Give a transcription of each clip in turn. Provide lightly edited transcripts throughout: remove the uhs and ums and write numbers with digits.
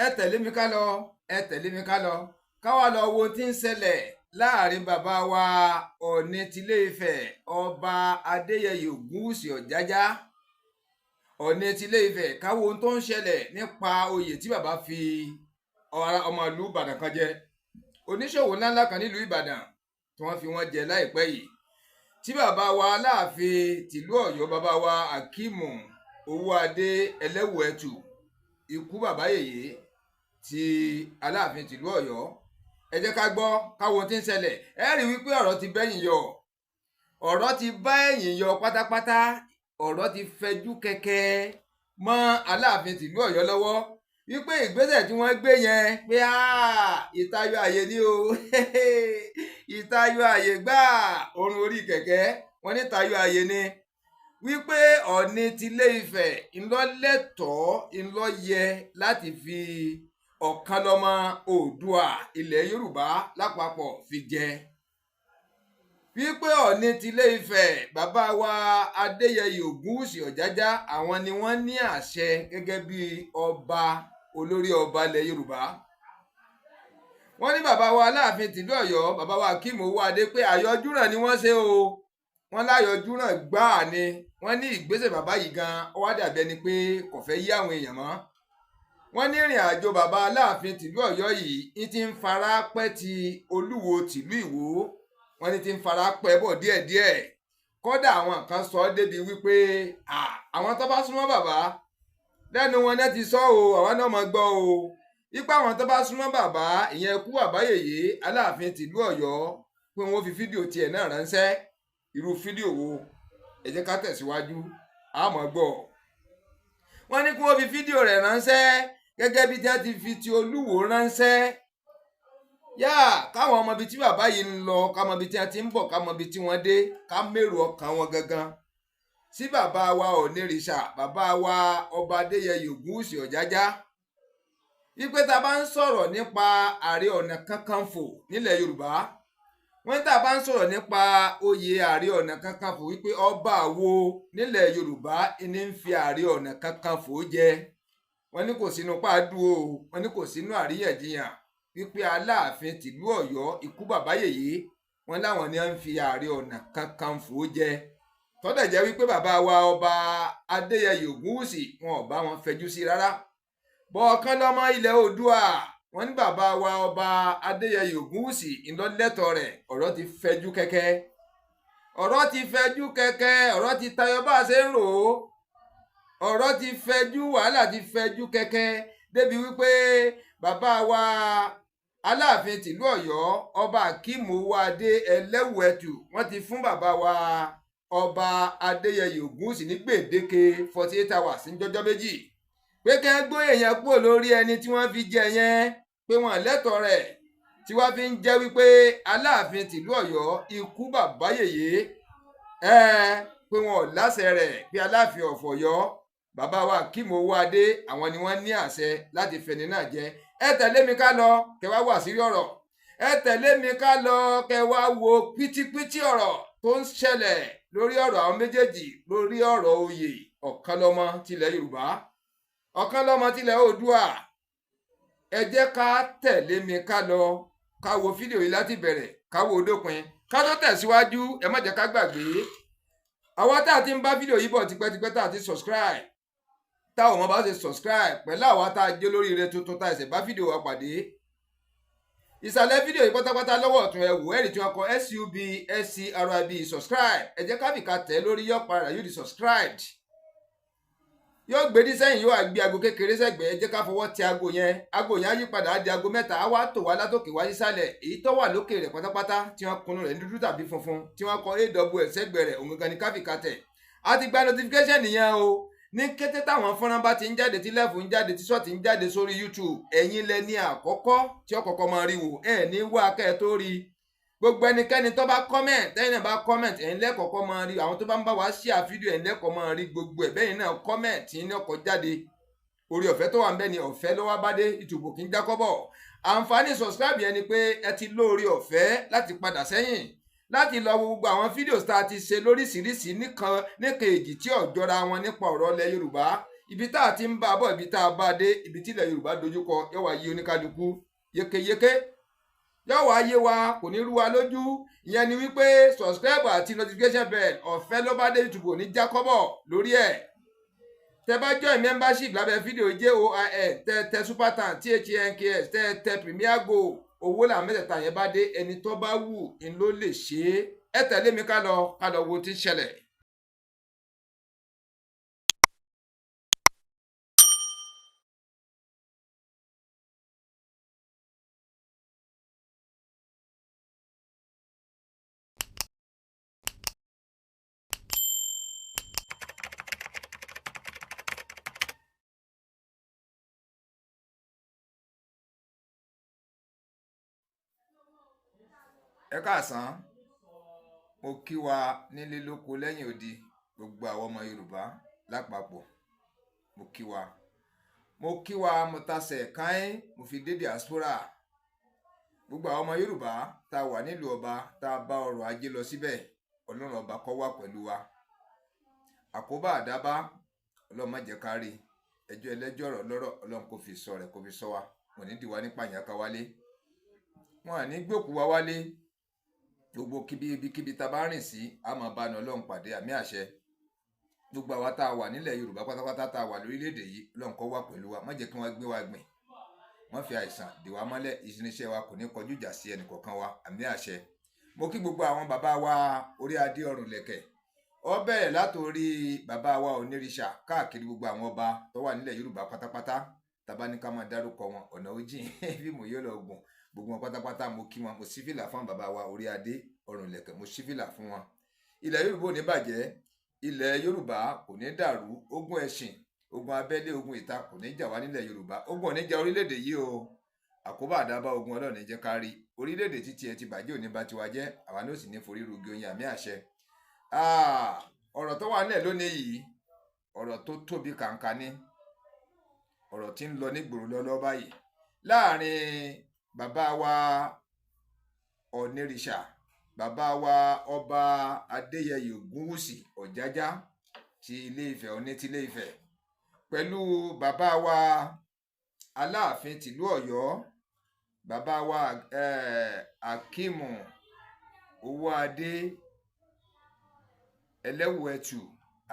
Ẹ tẹ̀lé mi ká lọ, ẹ tẹ̀lé mi ká lọ, ká wá lọ wo ohun tí ń ṣẹlẹ̀ láàrin bàbá wa Ọọ̀ni tilé Ifẹ̀, Ọba Adéyẹyè Ògúnwùsì Ọ̀jájá, Ọọ̀ni tilé Ifẹ̀. Ká wo ohun tó ń ṣẹlẹ̀ nípa oyè tí bàbá fi ọmọ ìlú Ìbàdàn kan jẹ, oníṣòwò ńláńlá kan nílùú Ìbàdàn tí wọ́n fi wọ́n jẹ láìpẹ́ yìí, tí bàbá wa Aláàfin tìlú Ọ̀yọ́, bàbá wa Akeem Owóadé Ẹlẹ́wùẹtù, ikú bàbá yèyé ti Aláàfin tìlú Ọ̀yọ́. Ẹ jẹ́ ká gbọ́, káwo ohun tí ń ṣẹlẹ̀. Ẹ rí wípé ọ̀rọ̀ ti bẹ́yìn yọ, ọ̀rọ̀ ti bá ẹ̀yìn yọ pátápátá. Ọ̀rọ̀ ti fẹjú kẹ̀kẹ́ mọ́ Aláàfin tìlú Ọ̀yọ́ lọ́wọ́ wípé ìgbésẹ̀ tí wọ́n gbé yẹn pé ìtayọ àyè ni o, ìtayọ àyè gbà orun orí kẹ̀kẹ́. Wọ́n ní tayọ àyè ni wípé Ọọ̀ni tilé Ifẹ̀ ńlọ́lẹ́tọ̀ọ́, ńlọ́yẹ láti fi ọ̀kan lọ́mọ Oòduà ilẹ̀ Yorùbá lápapọ̀ fi jẹ, wípé Ọọ̀ni tilé Ifẹ̀, bàbá wa Adéyẹyè Ògúnwùsì Ọ̀jájá, àwọn ni wọ́n ní àṣẹ gẹ́gẹ́ bí ọba, olórí ọba ilẹ̀ Yorùbá. Wọ́n ní bàbá wa Aláàfin tìlú Ọ̀yọ́, bàbá wa Akeem Owóadé, pé àyọjúràn ni wọ́n ṣe o. Wọ́n láyọjúràn gbáà ni. Wọ́n ní ìgbésẹ̀ bàbá yìí gan ó wá dàbí ẹni pé kò fẹ́ yí àwọn èèyàn mọ́. Wọ́n ní ìrìn àjò bàbá Aláàfin tìlú Ọ̀yọ́ yìí ń ti ń fara pẹ́ ti Olúwo tìlú Ìwó. Wọ́n ní ti ń fara pẹ́ bọ̀ díẹ̀díẹ̀. Kódà àwọn kan sọ ọ́ débi wípé àwọn tó bá súnmọ́ bàbá lẹ́nu wọn náà ti sọ o, àwa náà mọ̀ gbọ́ o, ipa àwọn tó bá súnmọ́ bàbá, ìyẹn kú bàbá yèyé Aláàfin tìlú Ọ̀yọ́, pé wọ́n fi fídíò tiẹ̀ náà ránṣẹ́. Irú fídíò wo? Ẹ jẹ́ ká tẹ̀síwájú, a mọ̀ gbọ́. Wọ́n ní kí wọ́n fi fídíò rẹ̀ ránṣẹ́ gẹ́gẹ́ bí tí wọ́n ti fi ti Olúwo ránṣẹ́ yá, káwọn ọmọ ibi tí bàbá yìí ń lọ, ká mọ ibi tí wọ́n ti ń bọ̀, ká mọ ibi tí wọ́n dé, ká mèrò ọkàn wọn gangan sí bàbá wa Ọ̀nìrìṣà, bàbá wa Ọba Adéyẹyè Ògúnwùsì Ọ̀jájá, wípé tá a bá ń sọ̀rọ̀ nípa Ààrẹ Ọ̀nà Kakanfò nílẹ̀ Yorùbá, wọ́n tá a bá ń sọ̀rọ̀ nípa oyè Ààrẹ Ọ̀nà Kakanfò, wípé ọba wo nílẹ̀ Yorùbá ní ń fi Ààrẹ Ọ̀nà Kakanfò jẹ? Wọ́n ní kò sínú pàdú o, wọ́n ní kò sínú àríyànjiyàn wípé Aláàfin tìlú Ọ̀yọ́, ikú bàbá yèyé, wọ́n láwọn ni wọ́n ń fi Ààrẹ Ọ̀nà Kakanfò jẹ, tọ́dẹ̀ jẹ́ wípé bàbá wa Ọba Adéyẹyè Ògúnwùsì, wọn ò bá wọn fẹjú sí rárá. Bọ̀ọ̀kan lọ́mọ ilẹ̀ Oòduà, wọ́n ní bàbá wa Ọba Adéyẹyè Ògúnwùsì ńlọ́lẹ́tọ̀ rẹ̀. Ọ̀rọ̀ ti fẹjú kẹ́kẹ́, ọ̀rọ̀ ti fẹjú kẹ́kẹ́, ọ̀rọ̀ ti tayọ bá a ṣe ń rò ó. Ọ̀rọ̀ ti fẹjú, wàhálà ti fẹjú kẹ́kẹ́ débi wípé bàbá wa Aláàfin tìlú Ọ̀yọ́, Ọba Akeem Owóadé Ẹlẹ́wùẹtù, wọ́n ti fún bàbá wa Ọba Adéyẹyè Ògúnwùsì ní gbèdéke 48 hours ní jọjọ́ 2 pé kí wọ́n gbóyè yẹn kúrò lórí ẹni tí wọ́n fi jẹ yẹn, pé wọ́n lẹ́tọ̀ọ́ rẹ̀, tí wọ́n fi ń jẹ́ wípé Aláàfin tìlú Ọ̀yọ́, ikú bàbá yèyé ẹ, pé wọn ò láṣẹ rẹ̀, pé Aláàfin of Ọ̀yọ́, bàbá wa Akeem Owóadé, àwọn ni wọ́n ní àṣẹ láti fẹni náà jẹ. Ẹ tẹ̀lé mi ká lọ, kẹ wá wà sírí ọ̀rọ̀. Ẹ tẹ̀lé mi ká lọ, kẹ wá wo pítípítí ọ̀rọ̀ tó ń ṣẹlẹ̀ lórí ọ̀rọ̀ àwọn méjèèjì, lórí ọ̀rọ̀ oyè ọ̀kanlọ́mọ tilẹ̀ Yorùbá, ọ̀kanlọ́mọ tilẹ̀ Oòduà. Ẹ jẹ́ ká tẹ̀lé mi ká lọ, ká wo fídíò yìí láti bẹ̀rẹ̀, ká wo dópin. Ká tó tẹ̀síwájú, ẹ má jẹ́ ká gbàgbé àwa tá a ti ń bá fídíò yìí bọ̀ tipẹ́tipẹ́, tá a ti subscribe, tá ò mọ bá ṣe subscribe, pẹ̀lú àwa tá a jẹ́ lóríire tuntun tá a ṣẹ̀ bá fídíò wa pàdé. Ìsàlẹ̀ fídíò yìí pátápátá lọ́wọ́ ọ̀tún, ẹ wò, ẹ̀rì tí wọ́n kọ sub scrib, subscribe. Ẹ jẹ́ ká fìkà tẹ̀ lórí, yóò padà, yóò di subscribed, yóò gbé dí sẹ́yìn, yóò gbé aago kékeré sẹ́gbẹ̀ẹ́. Ẹ jẹ́ ká fọwọ́ tẹ aago yẹn. Aago yẹn á yí padà, á di aago 3, á wá tò wá látòkè wá sísàlẹ̀. Èyí tó wà lókè rẹ̀ pátápátá tí wọ́n kunu rẹ̀ ní dúdú tàbí funfun, tí wọ́n kọ aws sẹ́gbẹ̀ẹ́ rẹ̀, òun gangan ní ká fìkà tẹ̀. A ti gba notification nìyẹn o. Ní kété táwọn fọ́nrán bá ti ń jáde, tí live ń jáde, tí short ń jáde sórí YouTube, ẹ̀yin lẹ ní àkọ́kọ́ tí ó kọ́kọ́ máa rí wò. Ẹ̀ ní wá kẹ́ ẹ tó rí. Gbogbo ẹnikẹ́ni tó bá comment, tẹ́yìn náà bá comment, ẹ̀yin lẹ́kọ̀ọ́kọ́ máa rí. Àwọn tó bá ń bá wa share fídíò, ẹ̀yin lẹ́kọ̀ọ́ máa rí gbogbo ẹ̀. Bẹ́yìn náà comment ní ọkọ̀ jáde. Orí ọ̀fẹ́ tó wà ń bẹ ni ọ̀fẹ́ ló wá bá dé. Ìtùbù kì í jákọ́bọ̀. Àǹfààní subscribe yẹn ni pé ẹ ti lóore ọ̀fẹ́ láti padà sẹ́yìn láti lọ wo gbogbo àwọn fídíò tá a ti ṣe lóríṣiríṣi, nìkan níkan èjì tí ò jọra wọn, nípa ọ̀rọ̀ ilẹ̀ Yorùbá. Ibi tá a ti ń bá a bọ̀, ibi tá a bá a dé, ibi tí ilẹ̀ Yorùbá dojúkọ, yóò wá yé oníkálukú yékéyéké, yóò wá yé wa, kò ní rú wa lójú. Ìyẹn ni wípé subscribe àti notification bell ọ̀fẹ́ ló bá dé. YouTube ò ní jákọ́bọ̀ lórí ẹ̀. Tẹ bá join membership lábẹ́ fídíò, JOIN, tẹ tẹ super thanks, THANKS, tẹ tẹ premier go, owó làwọn mẹ́tẹ̀ẹ̀ta yẹn bá dé. Ẹni tó bá wù ń ló lè ṣe é. Ẹ tẹ̀lé mi ká lọ, ká lọ wo tí ń ṣẹlẹ̀. Ẹ káàsán, mo kí wa nílé, lóko, lẹ́yìn odi, gbogbo àwọn ọmọ Yorùbá lápapọ̀, mo kí wa, mo kí wa. Mo tasẹ̀ káín, mo fi dé diaspora. Gbogbo àwọn ọmọ Yorùbá tá a wà nílùú ọba, tá a bá ọrọ̀ ajé lọ síbẹ̀, Ọlọ́run ọba kó wà pẹ̀lú wa. Àkóbá, àdábá, Ọlọ́run má jẹ́ ká rí. Ẹjọ́ ẹlẹ́jọ́, ọ̀rọ̀ lọ́rọ̀, Ọlọ́run kò fi sọ rẹ̀, kò fi sọ wa. Wọn ní dìwà nípa ìyànká wálé, wọn à ní gbòkú wa wálé. Gbogbo kíbi, ibikíbi tá a bá rìn sí, a máa bá ní Ọlọ́run pàdé. Àmì àṣẹ. Gbogbo àwa tá a wà nílẹ̀ Yorùbá pátápátá, tá a wà lórílẹ̀‐èdè yìí, Ọlọ́run kó wà pẹ̀lú wa. Má jẹ́ kí wọ́n gbé wa gbìn, wọ́n fi àìsàn dè wá mọ́lẹ̀. Irinṣẹ́ wa kò ní kọjú ìjà sí ẹnìkọ̀ọ̀kan wa. Àmì àṣẹ. Mo kí gbogbo àwọn bàbá wa orí adé, ọrùn lẹ̀kẹ̀. Ó bẹ̀rẹ̀ látòrí bàbá wa Onírìṣà, káàkiri gbogbo àwọn ọba tó wà nílẹ̀ Yorùbá pátápátá. Tàbá ní ká máa dárúkọ wọn, ọ̀nà ó jìn, fíìmù yóò lọ gùn. Gbogbo wọn pátápátá, mo kí wọn. Mo ṣí fìlà fún bàbá wa orí adé, ọrùn lẹ̀kẹ̀, mo ṣí fìlà fún wọn. Ilẹ̀ Yorùbá ò ní bàjẹ́, ilẹ̀ Yorùbá kò ní dàrú. Ogun ẹ̀sìn, ogun abẹ́lé, ogun ìta kò ní jà wá nílẹ̀ Yorùbá. Ogun ò ní jà orílẹ̀-èdè yìí o. Àkóbá, àdábá ogun, Ọlọ́run ní jẹ́ ká rí. Orílẹ̀-èdè títí ẹ ti bàjẹ́ ò ní bá tiwa jẹ́, àwa ní ó sì ní forí rugi oyin. Àmì àṣẹ. Ọ̀rọ̀ tó wà nílẹ̀ lónìí yìí, ọ̀rọ̀ tó tóbi kàǹkà ni. Ọ̀rọ̀ tí ń lọ nígboro lọ́lọ́ báyìí láàrin bàbá wa Ọ̀nìrìṣà, bàbá wa Ọba Adéyẹyè Ògúnwùsì Ọ̀jájá ti Ilé Ifẹ̀, Ọ̀ní ti Ilé Ifẹ̀, pẹ̀lú bàbá wa Aláàfin tìlú Ọ̀yọ́, bàbá wa Akíìmù Owóadé Ẹlẹ́wùẹ̀tù,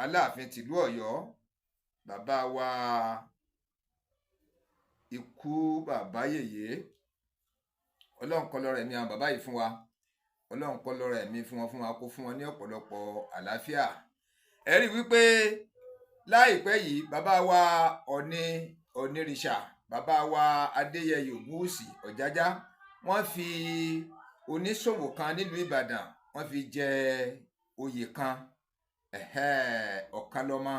Aláàfin tìlú Ọ̀yọ́, bàbá wa ikú bàbá yèyé. Ọlọ́run kó lọ́rọ̀ ẹ̀mí àwọn bàbá yìí fún wa. Ọlọ́run kó lọ́rọ̀ ẹ̀mí fún wọn fún wa, kó fún wọn ní ọ̀pọ̀lọpọ̀ àlàáfíà. Ẹ rí wípé láìpẹ́ yìí, bàbá wa Ọ̀ní Ọ̀nìrìṣà, bàbá wa Adéyẹyè Ògúnwùsì Ọ̀jájá, wọ́n fi oníṣòwò kan nílùú Ìbàdàn, wọ́n fi jẹ oyè kan, Ọ̀kanlọ́mọ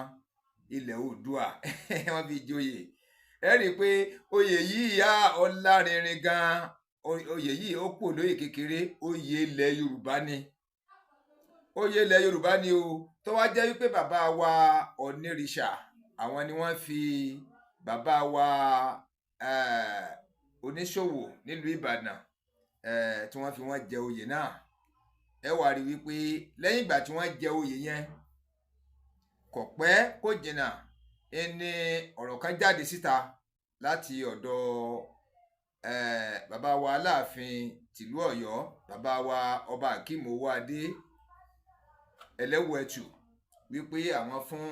ilẹ̀ Oòduà, wọ́n fi joyè. Ẹ rí i pé oyè yìí yá ọlárinrin gan. Oyè yìí, ó kù lóyè kékeré, oyè ilẹ̀ Yorùbá ni, oyè ilẹ̀ Yorùbá ni o. Tó wá jẹ́ wípé bàbá wa Ọ̀nìrìṣà, àwọn ni wọ́n fi bàbá wa oníṣòwò nílùú Ìbàdàn tí wọ́n fi wọ́n jẹ oyè náà. Ẹ wá rí wípé lẹ́yìn ìgbà tí wọ́n jẹ oyè yẹn, kò pẹ́ kò jìnnà, ẹni ọ̀rọ̀ kan jáde síta láti ọ̀dọ̀ bàbá wa Aláàfin tìlú Ọ̀yọ́, bàbá wa Ọba Akeem Owóadé Ẹlẹ́wùẹ̀tù, wípé àwọn fún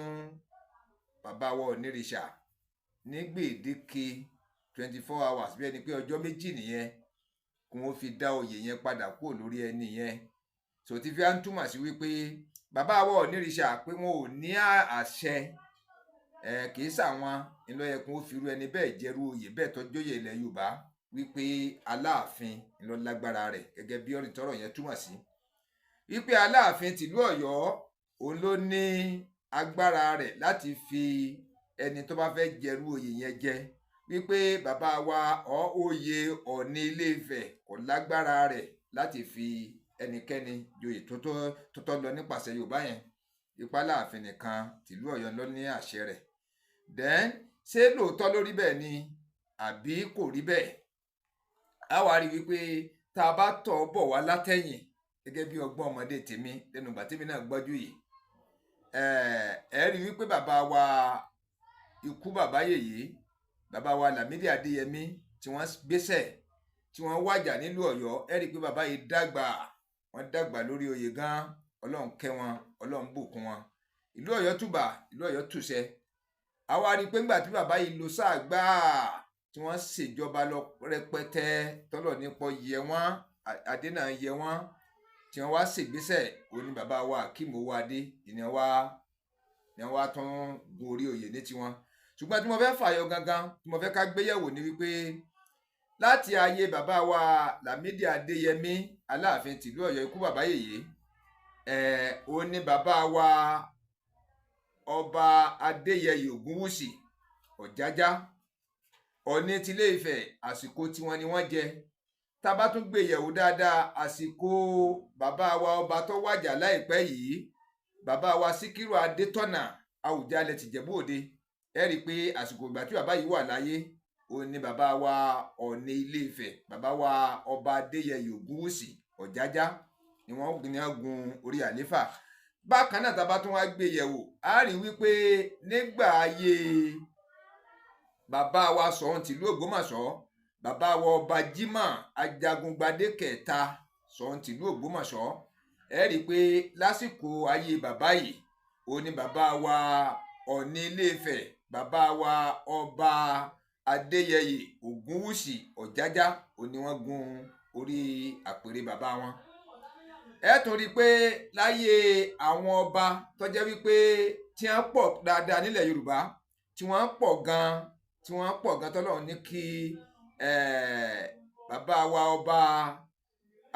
bàbá wa Onírìṣà ní gbèdéke 24 hours, bí ẹni pé ọjọ́ 2 nìyẹn, kí wọ́n fi dá oyè yẹn padà kúrò lórí ẹni yẹn. So tí fi á ń túmọ̀ sí wípé bàbá wa Onírìṣà, pé wọn ò ní àṣẹ ẹ, kì í sàwọn ńlọ yẹ kí wọ́n fi irú ẹni bẹ́ẹ̀ jẹ́rú oyè bẹ́ẹ̀ tó jóyè ilẹ̀ Yorùbá, wípé Aláàfin ńlọ lágbára rẹ̀, gẹ́gẹ́ bí ọ̀rìn tọ́rọ̀ yẹn túmọ̀ sí wípé Aláàfin tìlú Ọ̀yọ́, òun ló ní agbára rẹ̀ láti fi ẹni tó bá fẹ́ jẹrú oyè yẹn jẹ, wípé bàbá wa ọ oyè Ọ̀ọ̀ni Ilé Ifẹ̀ kò lágbára rẹ̀ láti fi ẹnikẹ́ni joyè tó tọ́ lọ nípasẹ̀ Yorùbá yẹn. Ipá Láàfin nìkan tìlú Ọ̀yọ́ ló ní àṣẹ rẹ̀. Then, ṣé lóòótọ́ ló rí bẹ́ẹ̀ ni àbí kò rí bẹ́ẹ̀? A wá rí wípé tá a bá tọ̀ ọ́ bọ̀ wá látẹ̀yìn, gẹ́gẹ́ bí ọgbọ́n ọmọdé tèmi lẹ́nu ìgbà tèmi náà gbọ́jú yìí, ẹ rí wípé bàbá wa Ikú bàbá yèyé, bàbá wa Lámídì Adéyẹmí, tí wọ́n gbéṣẹ̀, tí wọ́n wàjà nílùú Ọ̀yọ́, ẹ rí i pé bàbá yìí dàgbà, wọ́n dàgbà lórí oyè gan. Ọlọ́run kẹ́ wọn, Ọlọ́run bùkún wọn. Ìlú Ọ̀yọ́ tùbà, ìlú Ọ̀yọ́ tùṣẹ. Àwa rí i pé ńgbà tí bàbá yìí lo sáà gbáà tí wọ́n ṣèjọba lọ rẹpẹtẹ, tọ́lọ̀ nípọ̀ yẹ wọ́n, adé náà yẹ wọ́n, tí wọ́n wá ṣègbésẹ̀, òní bàbá wa Akeem Owóadé ìní wa ni wọ́n wá tún gun orí oyè ní tiwọn. Ṣùgbọ́n tí mo fẹ́ fàyọ gangan, tí mo fẹ́ ká gbéyẹ̀wò ni wípé láti ayé bàbá wa Lámídì Adéyẹmí, Aláàfin tìlú Ọ̀yọ́, ikú bàbá yèyé, òun ni bàbá wa Ọba Adéyẹyè Ògúnwùsì Ọ̀jájá, Ọ̀ọ̀ni tilé Ifẹ̀, àsìkò tiwọn ni wọ́n jẹ. Tá a bá tún gbé yẹ̀wò dáadáa, àsìkò bàbá wa ọba tó wàjà láìpẹ́ yìí, bàbá wa Síkírù Adétọ̀nà, Àwùjalẹ̀ tìjẹ̀bú Òde, ẹ rí i pé àsìkò ìgbà tí bàbá yìí wà láyé, òun ni bàbá wa Ọ̀ọ̀ni Ilé Ifẹ̀, bàbá wa Ọba Adéyẹyè Ògúnwùsì Ọ̀jájá ni wọ́n ní wọ́n gun orí àléfà. Bákan náà, tá a bá tún wá gbé yẹ̀wò, a rí wípé nígbà ayé bàbá wa Ṣọ̀ún tìlú Ògbómọ̀ṣọ́, bàbá wa Ọba Jimoh Ajagungbadé kẹta, Ṣọ̀ún tìlú Ògbómọ̀ṣọ́, ẹ rí i pé lásìkò ayé bàbá yìí, òun ni bàbá wa Ọ̀ọ̀ni Ilé Ifẹ̀, bàbá wa Ọba Adéyẹyè Ògúnwùsì Ọ̀jájá, òun ni wọ́n gun orí àpèrè bàbá wọn. Ẹ tún rí i pé láyé àwọn ọba tó jẹ́ wípé tí wọ́n pọ̀ dáadáa nílẹ̀ Yorùbá, tí wọ́n pọ̀ gan, tí wọ́n pọ̀ gan, tọ́lọ́run ní kí bàbá wa Ọba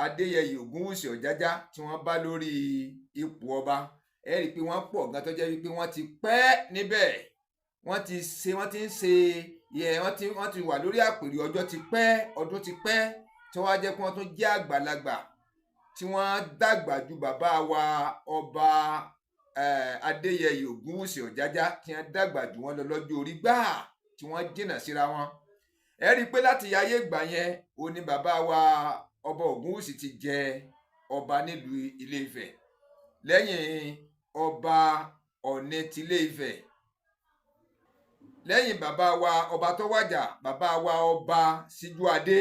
Adéyẹyè Ògúnwùsì Ọ̀jájá tí wọ́n bá lórí ipò ọba, ẹ rí i pé wọ́n pọ̀ gan, tó jẹ́ wípé wọ́n ti pẹ́ níbẹ̀, wọ́n ti ṣe, wọ́n ti ń ṣe yẹ, wọ́n ti wà lórí àpèrè ọjọ́ ti pẹ́, ọdún ti pẹ́, tí wọ́n á jẹ́ pé wọ́n tún jẹ́ àgbàlagbà, tí wọ́n dàgbà ju bàbá wa Ọba Adéyẹyè Ògúnwùsì Ọ̀jájá, tí wọ́n dàgbà jù wọ́n lọ lọ́jọ́ orí gbáà, tí wọ́n jìnnà síra wọn. Ẹ rí i pé láti ayé ìgbà yẹn, ó ní bàbá wa Ọba Ògúnwùsì ti jẹ ọba nílùú Ilé Ifẹ̀ lẹ́yìn ọba Ọ̀ọ̀ni tilé Ifẹ̀, lẹ́yìn bàbá wa ọba tó wàjà, bàbá wa Ọba Síjúadé,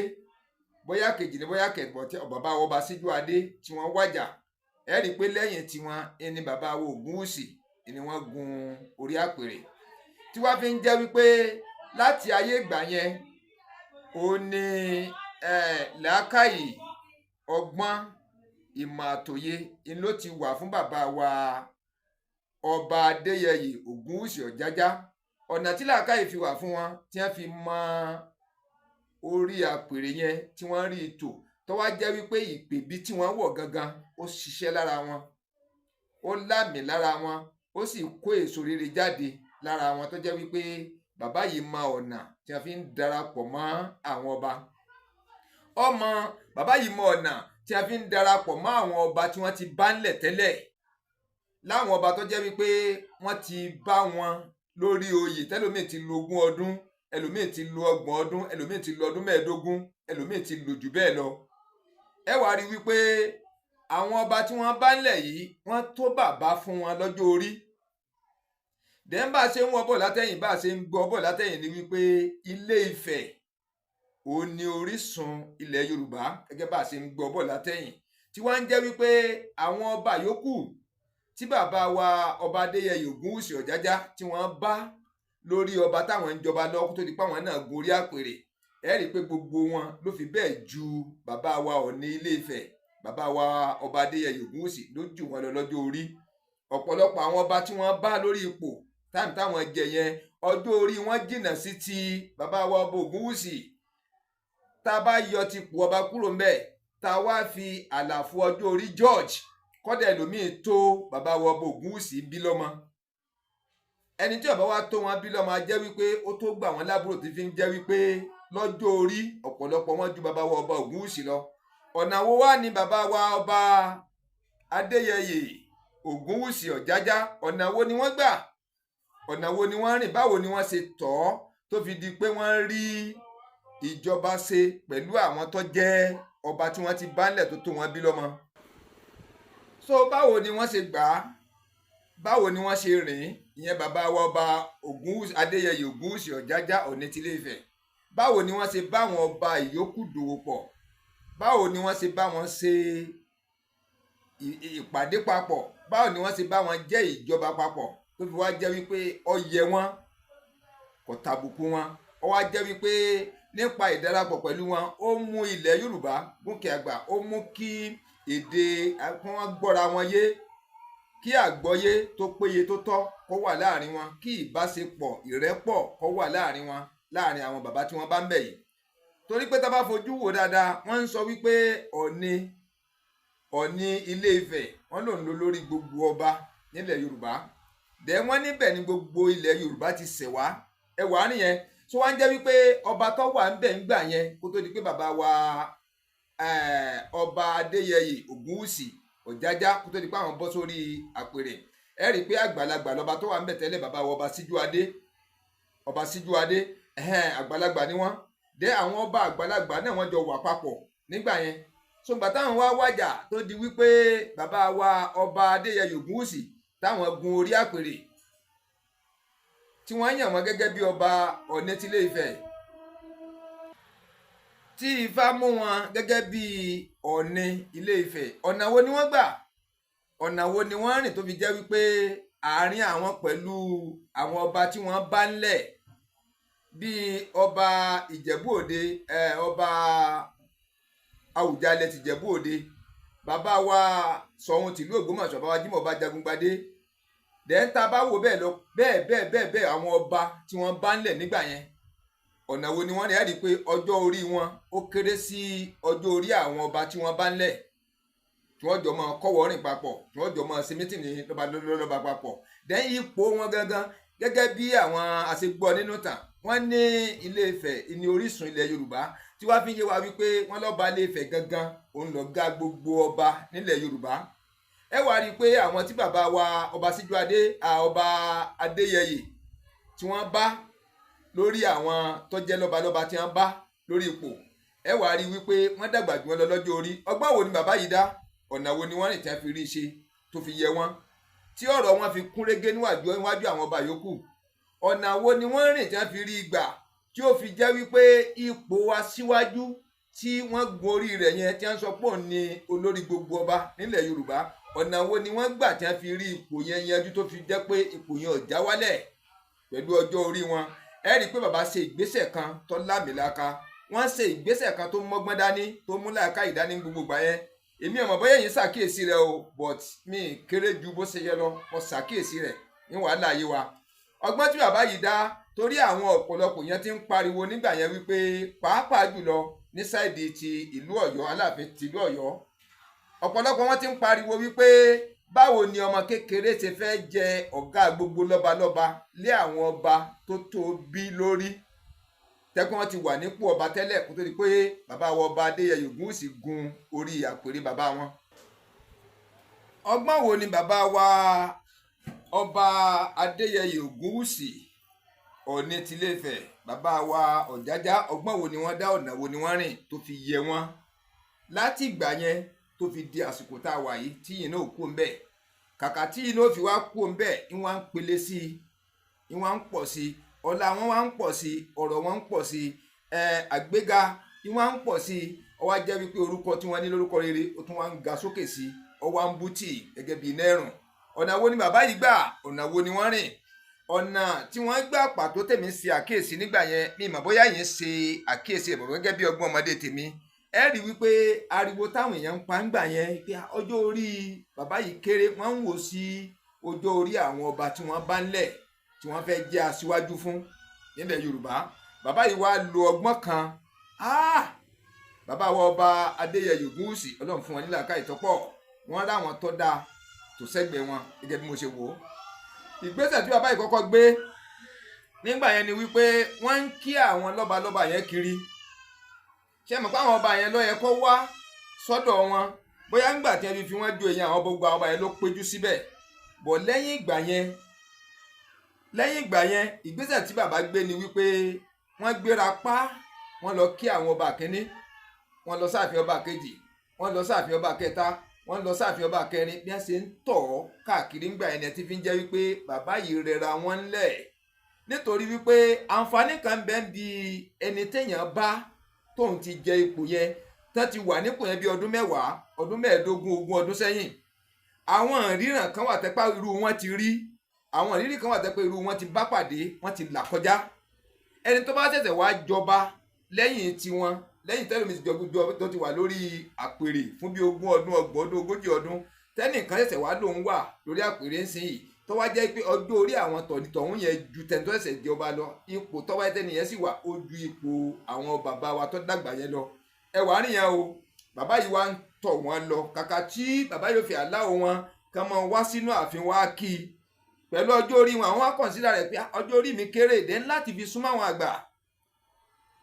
bóyá kejì ní bóyá kẹ̀bọ̀ tí bàbá wa Ọba Síjúadé tí wọ́n wàjà. Ẹ rí i pé lẹ́yìn tiwọn ẹni bàbá wa Ògúnwùsì ni wọ́n gun orí àpèrè, tí wọ́n fi ń jẹ́ wípé láti ayé ìgbà yẹn, ó ní làákàyè, ọgbọ́n, ìmọ̀ àtòye ń ló ti wà fún bàbá wa Ọba Adéyẹyè Ògúnwùsì Ọ̀jájá. Ọ̀nà tí làákàyè fi wà fún wọn, tí wọ́n fi mọ orí àpèrè yẹn, tí wọ́n rí i tò, tó wá jẹ́ wípé ìpèbí tí wọ́n wọ̀ gangan, ó ṣiṣẹ́ lára wọn, ó lámì lára wọn, ó sì kó èso rere jáde lára wọn, tó jẹ́ wípé bàbá yìí mọ ọ̀nà tí wọ́n fi ń darapọ̀ mọ́ àwọn ọba. Ọmọ bàbá yìí mọ ọ̀nà tí a fi ń darapọ̀ mọ́ àwọn ọba tí wọ́n ti bá ńlẹ̀ tẹ́lẹ̀, láwọn ọba tó jẹ́ wípé wọ́n ti bá wọn lórí oyè, tẹ́lòmíì ti lo 20 ọdún, ẹlòmíì ti lo 30 ọdún, ẹlòmíì ti lo ọdún 15, ẹlòmíì ti lò jù bẹ́ẹ̀ lọ. Ẹ wàá rí wípé àwọn ọba tí wọ́n bá ńlẹ̀ yìí, wọ́n tó bàbá fún wọn lọ́jọ́ orí. Dẹ́n bá a ṣe ń wọ́ bọ̀ látẹ̀yìn, bá a ṣe ń gbọ́ bọ̀ látẹ̀yìn ni wípé Ilé Ifẹ̀, òun ni orísun ilẹ̀ Yorùbá, gẹ́gẹ́ bá a ṣe ń gbọ́ bọ̀ látẹ̀yìn, tí wọ́n ń jẹ́ wípé àwọn ọba yòókù tí bàbá wa Ọba Adéyẹyè Ògúnwùsì Ọ̀jájá tí wọ́n bá lórí ọba, táwọn ń jọba lọ́wọ́ tó di pé àwọn náà gorí àpèrè, ẹ rí i pé gbogbo wọn ló fi bẹ́ẹ̀ ju bàbá wa Ọ̀ọ̀ni Ilé Ifẹ̀, bàbá wa Ọba Adéyẹyè Ògúnwùsì ló jù wọn lọ lọ́jọ́ orí. Ọ̀pọ̀lọpọ̀ àwọn ọba tí wọ́n bá lórí ipò táìmù táwọn jẹ yẹn, ọjọ́ orí wọn jìnnà sí ti bàbá wa Ọba Ògúnwùsì. Tá a bá yọ ti pò ọba kúrò ńbẹ̀, tá a wá fi àlàfo ọjọ́ orí George kọ́dà, ẹlòmíín tó bàbá wa Ọba Ògúnwùsì bí lọ́mọ. Ẹni tí ọba wa tó wọn bí lọ́mọ, á jẹ́ wípé ó tó gbà wọ́n lábúrò, tí fi ń jẹ́ wípé lọ́jọ́ orí, ọ̀pọ̀lọpọ̀ wọn ju bàbá wa Ọba Ògúnwùsì lọ. Ọ̀nà wo wá ni bàbá wa Ọba Adéyẹyè Ògúnwùsì Ọ̀jájá, ọ̀nà wo ni wọ́n gbà, ọ̀nà wo ni wọ́n rìn, báwo ni wọ́n ṣe tọ́ ọ́ tó fi di pé wọ́n rí ìjọba ṣe pẹ̀lú àwọn tó jẹ́ ọba tí wọ́n ti bá ńlẹ̀ tó tó wọn bí lọ́mọ? So báwo ni wọ́n ṣe gbà á? Báwo ni wọ́n ṣe rìn? Ìyẹn bàbá wa, Ọba Ògúnwùsì, Adéyẹyè Ògúnwùsì Ọ̀jájá, Ọọ̀ni tilé Ifẹ̀. Báwo ni wọ́n ṣe bá àwọn ọba ìyókù dòwò pọ̀? Báwo ni wọ́n ṣe bá wọn ṣe ìpàdé papọ̀? Báwo ni wọ́n ṣe bá wọn jẹ́ ìjọba papọ̀ tó fi wá jẹ́ wípé ó yẹ wọ́n, kò tàbùkù wọn? Ó wá jẹ́ wípé nípa ìdarapọ̀ pẹ̀lú wọn, ó mú ilẹ̀ Yorùbá gòkè àgbà, ó mú kí èdè kí wọ́n gbọ́ra wọn yé, kí àgbọ́yé tó péye tó tọ́ kó wà láàrin wọn, kí ìbáṣepọ̀ ìrẹ́pọ̀ kó wà láàrin wọn, láàrin àwọn bàbá tí wọ́n bá ń bẹ̀ yìí. Torí pé tá a bá fojú wò dáadáa, wọ́n ń sọ wípé Ọ̀ọ̀ni Ilé Ifẹ̀, wọ́n lòun ló lórí gbogbo ọba nílẹ̀ Yorùbá dẹ̀. Wọ́n níbẹ̀ ni gbogbo ilẹ̀ Yorùbá ti ṣẹ̀ wá. Ẹ wà á nìyẹn tó wá ń jẹ́ wípé ọba tó wà ń bẹ̀ ń gbà yẹn kó tó di pé bàbá wa, Ọba Adéyẹyè Ògúnwùsì Ọ̀jájá, kó tó di pé àwọn bọ́ sórí àpèrè, ẹ rí i pé àgbàlagbà lọba tó wà ń bẹ̀ tẹ́lẹ̀, bàbá wa Ọba Síjúadé, Ọba Síjúadé, àgbàlagbà ni wọ́n dé. Àwọn ọba àgbàlagbà náà, wọ́n jọ wà papọ̀ nígbà yẹn. Sọgbà táwọn wá wájà tó di wípé bàbá wa, Ọba Adéyẹyè Ògúnwùsì, táwọn gun orí àpèrè tí wọ́n yàn wọ́n gẹ́gẹ́ bí ọba Ọ̀ọ̀ni tilé Ifẹ̀, tí Ifá mú wọn gẹ́gẹ́ bí Ọ̀ọ̀ni Ilé Ifẹ̀, ọ̀nà wo ni wọ́n gbà? Ọ̀nà wo ni wọ́n rìn tó fi jẹ́ wípé àárín àwọn pẹ̀lú àwọn ọba tí wọ́n bá ńlẹ̀, bíi Ọba Ìjẹ̀bú Òde, Ọba Àwùjalẹ̀ tìjẹ̀bú Òde, bàbá wa Ṣọ̀ún tìlú Ògbómọ̀ṣọ́, bàbá Jímọ̀, ọba Jagungbadé dẹ́ńtà, bá wò bẹ́ẹ̀ lọ bẹ́ẹ̀ bẹ́ẹ̀ bẹ́ẹ̀ bẹ́ẹ̀, àwọn ọba tí wọ́n bá ńlẹ̀ nígbà yẹn, ọ̀nà wo ni wọ́n rí? Rí i pé ọjọ́ orí wọn ó kéré sí ọjọ́ orí àwọn ọba tí wọ́n bá ńlẹ̀, tí wọ́n jọ máa kọ́wọ́ rìn papọ̀, tí wọ́n jọ máa ṣe meeting lọ́ba lọ́ba papọ̀. Dẹ́n ipò wọn gangan, gẹ́gẹ́ bí àwọn àṣegbọ́ nínú tàn, wọ́n ní Ilé Ifẹ̀ ní orísun ilẹ̀ Yorùbá, tí wàá fi ń yé wa wípé wọ́n lọ́ba Ilé Ifẹ̀ gangan òun lọ̀gá gbogbo ọba nílẹ̀ Yorùbá. Ẹ wá rí i pé àwọn tí bàbá wa, Ọba Síjúadé, Ọba Adéyẹyè, tí wọ́n bá lórí àwọn tó jẹ́ lọ́balọ́ba tí wọ́n bá lórí ipò, ẹ wá rí i wípé wọ́n dàgbà jù wọ́n lọ lọ́jọ́ orí. Ọgbọ́n wo ni bàbá yìí dá? Ọ̀nà wo ni wọ́n rìn tí wọ́n fi rí i ṣe tó fi yẹ wọ́n, tí ọ̀rọ̀ wọn fi kún régé níwájú àwọn ọba yòókù? Ọ̀nà wo ni wọ́n rìn tí wọ́n fi rí i gbà tí ó fi jẹ́ wípé ipò aṣíwájú tí wọ́n gun orí rẹ̀ yẹn, tí wọ́n sọ pé òun ni olórí gbogbo ọba nílẹ̀ Yorùbá, ọ̀nà wo ni wọ́n gbà tí wọ́n fi rí ipò yẹn yanjú tó fi jẹ́ pé ipò yẹn ò já wálẹ̀ pẹ̀lú ọjọ́ orí wọn? Ẹ rí i pé bàbá ṣe ìgbésẹ̀ kan tó lámìlaka, wọ́n ṣe ìgbésẹ̀ kan tó mọ́gbọ́n dání, tó mú làákà ìdání gbogbo gbà yẹn. Èmi ò mọ̀ bóyá ẹ̀yin ṣàkíyèsí rẹ̀ o, but mi kéré ju bó ṣe yẹ lọ, mo ṣàkíyèsí rẹ̀ ní wàhálà yé wa. Ọgbọ́n tí bàbá yìí dá, torí àwọn ọ̀pọ̀lọpọ̀ yẹn ti ń pariwo nígbà yẹn wípé, pàápàá jùlọ ní side ti ìlú Ọ̀yọ́, Aláàfin tìlú Ọ̀yọ́, ọ̀pọ̀lọpọ̀ wọn ti ń pariwo wípé báwo ni ọmọ kékeré ṣe fẹ́ jẹ ọ̀gá gbogbo lọ́balọ́ba lé àwọn ọba tó tó bí lórí, tẹ́kun wọn ti wà nípò ọba tẹ́lẹ̀ kó tó di pé bàbá wa, Ọba Adéyẹyè Ògúnwùsì, gun orí àpèrè bàbá wọn. Ọgbọ́n wo ni bàbá wa, Ọba Adéyẹyè Ògúnwùsì, Ọọ̀ni tilé Ifẹ̀, bàbá wa Ọ̀jájá, ọgbọ́n wo ni wọ́n dá? Ọ̀nà wo ni wọ́n rìn tó fi yẹ wọ́n láti ìgbà yẹn tó fi di àsìkò tá a wà yìí, tí yìí náà kú ń bẹ̀? Kàkà tí yìí náà fi wá kú ń bẹ̀, ìwọ̀n ń pele sí i, ìwọ̀n ń pọ̀ sí i, ọlá wọn wá ń pọ̀ sí i, ọ̀rọ̀ wọn ń pọ̀ sí i, àgbéga ìwọ̀n ń pọ̀ sí i. Ó wá jẹ́ wípé orúkọ tí wọ́n ní lórúkọ rere, ó tún wá ń ga sókè sí i, ó wá ń bú tì gẹ́gẹ́ bí iná ẹ̀rùn. Ọ̀nà wo ni bàbá yìí gbà? Ọ̀nà wo ni wọ́n rìn? Ọ̀nà tí wọ́n gbà pàtó tèmi ṣe àkíyèsí nígbà yẹn, mi mọ̀ bóyá yẹn ṣe àkíyèsí ẹ̀ bọ̀, gẹ́gẹ́ bí ọgbọ́n ọmọdé tèmi, ẹ rí wípé ariwo táwọn èèyàn ń pa ń gbà yẹn pé ọjọ́ orí bàbá yìí kéré, wọ́n ń wò sí ọjọ́ orí àwọn ọba tí wọ́n bá ń lẹ̀, tí wọ́n fẹ́ jẹ́ aṣíwájú fún nílẹ̀ Yorùbá. Bàbá yìí wá lo ọgbọ́n kan. Bàbá wa, Ọba Adéyẹyè Ògúnwùsì, Ọlọ́run fún wọn nílà ká ìtọ́pọ̀, wọ́n rá wọn tó dáa tó sẹ́gbẹ̀ẹ́ wọn. Gẹ́gẹ́ bí mo ṣe wò ó, ìgbésẹ̀ tí bàbá yìí kọ́kọ́ gbé nígbà yẹn ni wípé wọ́n ń kí àwọn lọ́balọ́ba yẹn kiri. Ṣé mọ̀ pé àwọn ọba yẹn ló yẹ kó wá sọ́dọ̀ wọn? Bóyá ńgbà tí wọ́n fi wọ́n jó èèyàn, àwọn gbogbo àwọn ọba yẹn ló péjú síbẹ̀ bọ̀. Lẹ́yìn ìgbà yẹn, ìgbésẹ̀ tí bàbá gbé ni wípé wọ́n gbéra pa, wọ́n lọ kí àwọn ọba kínní, wọ́n lọ sáàfin ọba kejì, wọ́n lọ sáàfin ọba kẹta. Wọ́n lọ sáàfin ọba kẹrin. Bí wọ́n ṣe ń tọ̀ ọ́ káàkiri ńgbà ẹni tí fi ń jẹ́ wípé bàbá yìí rẹra wọn ńlẹ̀, nítorí wípé àǹfààní kan bẹ́ẹ̀ ń bi ẹni téèyàn bá tóun ti jẹ ipò yẹn, tán ti wà nípò yẹn bí ọdún 10, ọdún 15, 20 ọdún sẹ́yìn. Àwọn ìríran kan wà tẹ́pá irú wọn ti rí, àwọn ìrírí kan wà tẹ́pẹ́ irú wọn ti bá pàdé, wọ́n ti là kọjá. Ẹni tó bá ṣẹ̀ṣẹ̀ wá jọba lẹ́yìn tiwọn, lẹ́yìn tẹ́lómi ti jọ tó ti wà lórí àpèrè fún bí 20 ọdún, 30 ọdún, 40 ọdún, tẹ́nìkan ṣẹ̀ṣẹ̀ wá lòun wà lórí àpèrè ń sìn yìí, tó wá jẹ́ pé ọjọ́ orí àwọn tọ̀hún yẹn ju tẹni tó ṣẹ̀ṣẹ̀ jọba lọ, ipò tó wáyé tẹ́ni yẹn sì wà ó ju ipò àwọn bàbá wa tó dàgbà yẹn lọ. Ẹ wàá rí yẹn o, bàbá yìí wá ń tọ̀ wọ́n lọ. Kàkà tí bàbá yóò fi àláwọ̀ wọn kàn máa wá sínú ààfin wá kí i pẹ̀lú ọjọ́ orí wọn, àwọn wá consider rẹ̀ pé ọjọ́ orí mi kéré dé láti fi súnmọ́ àwọn àgbà,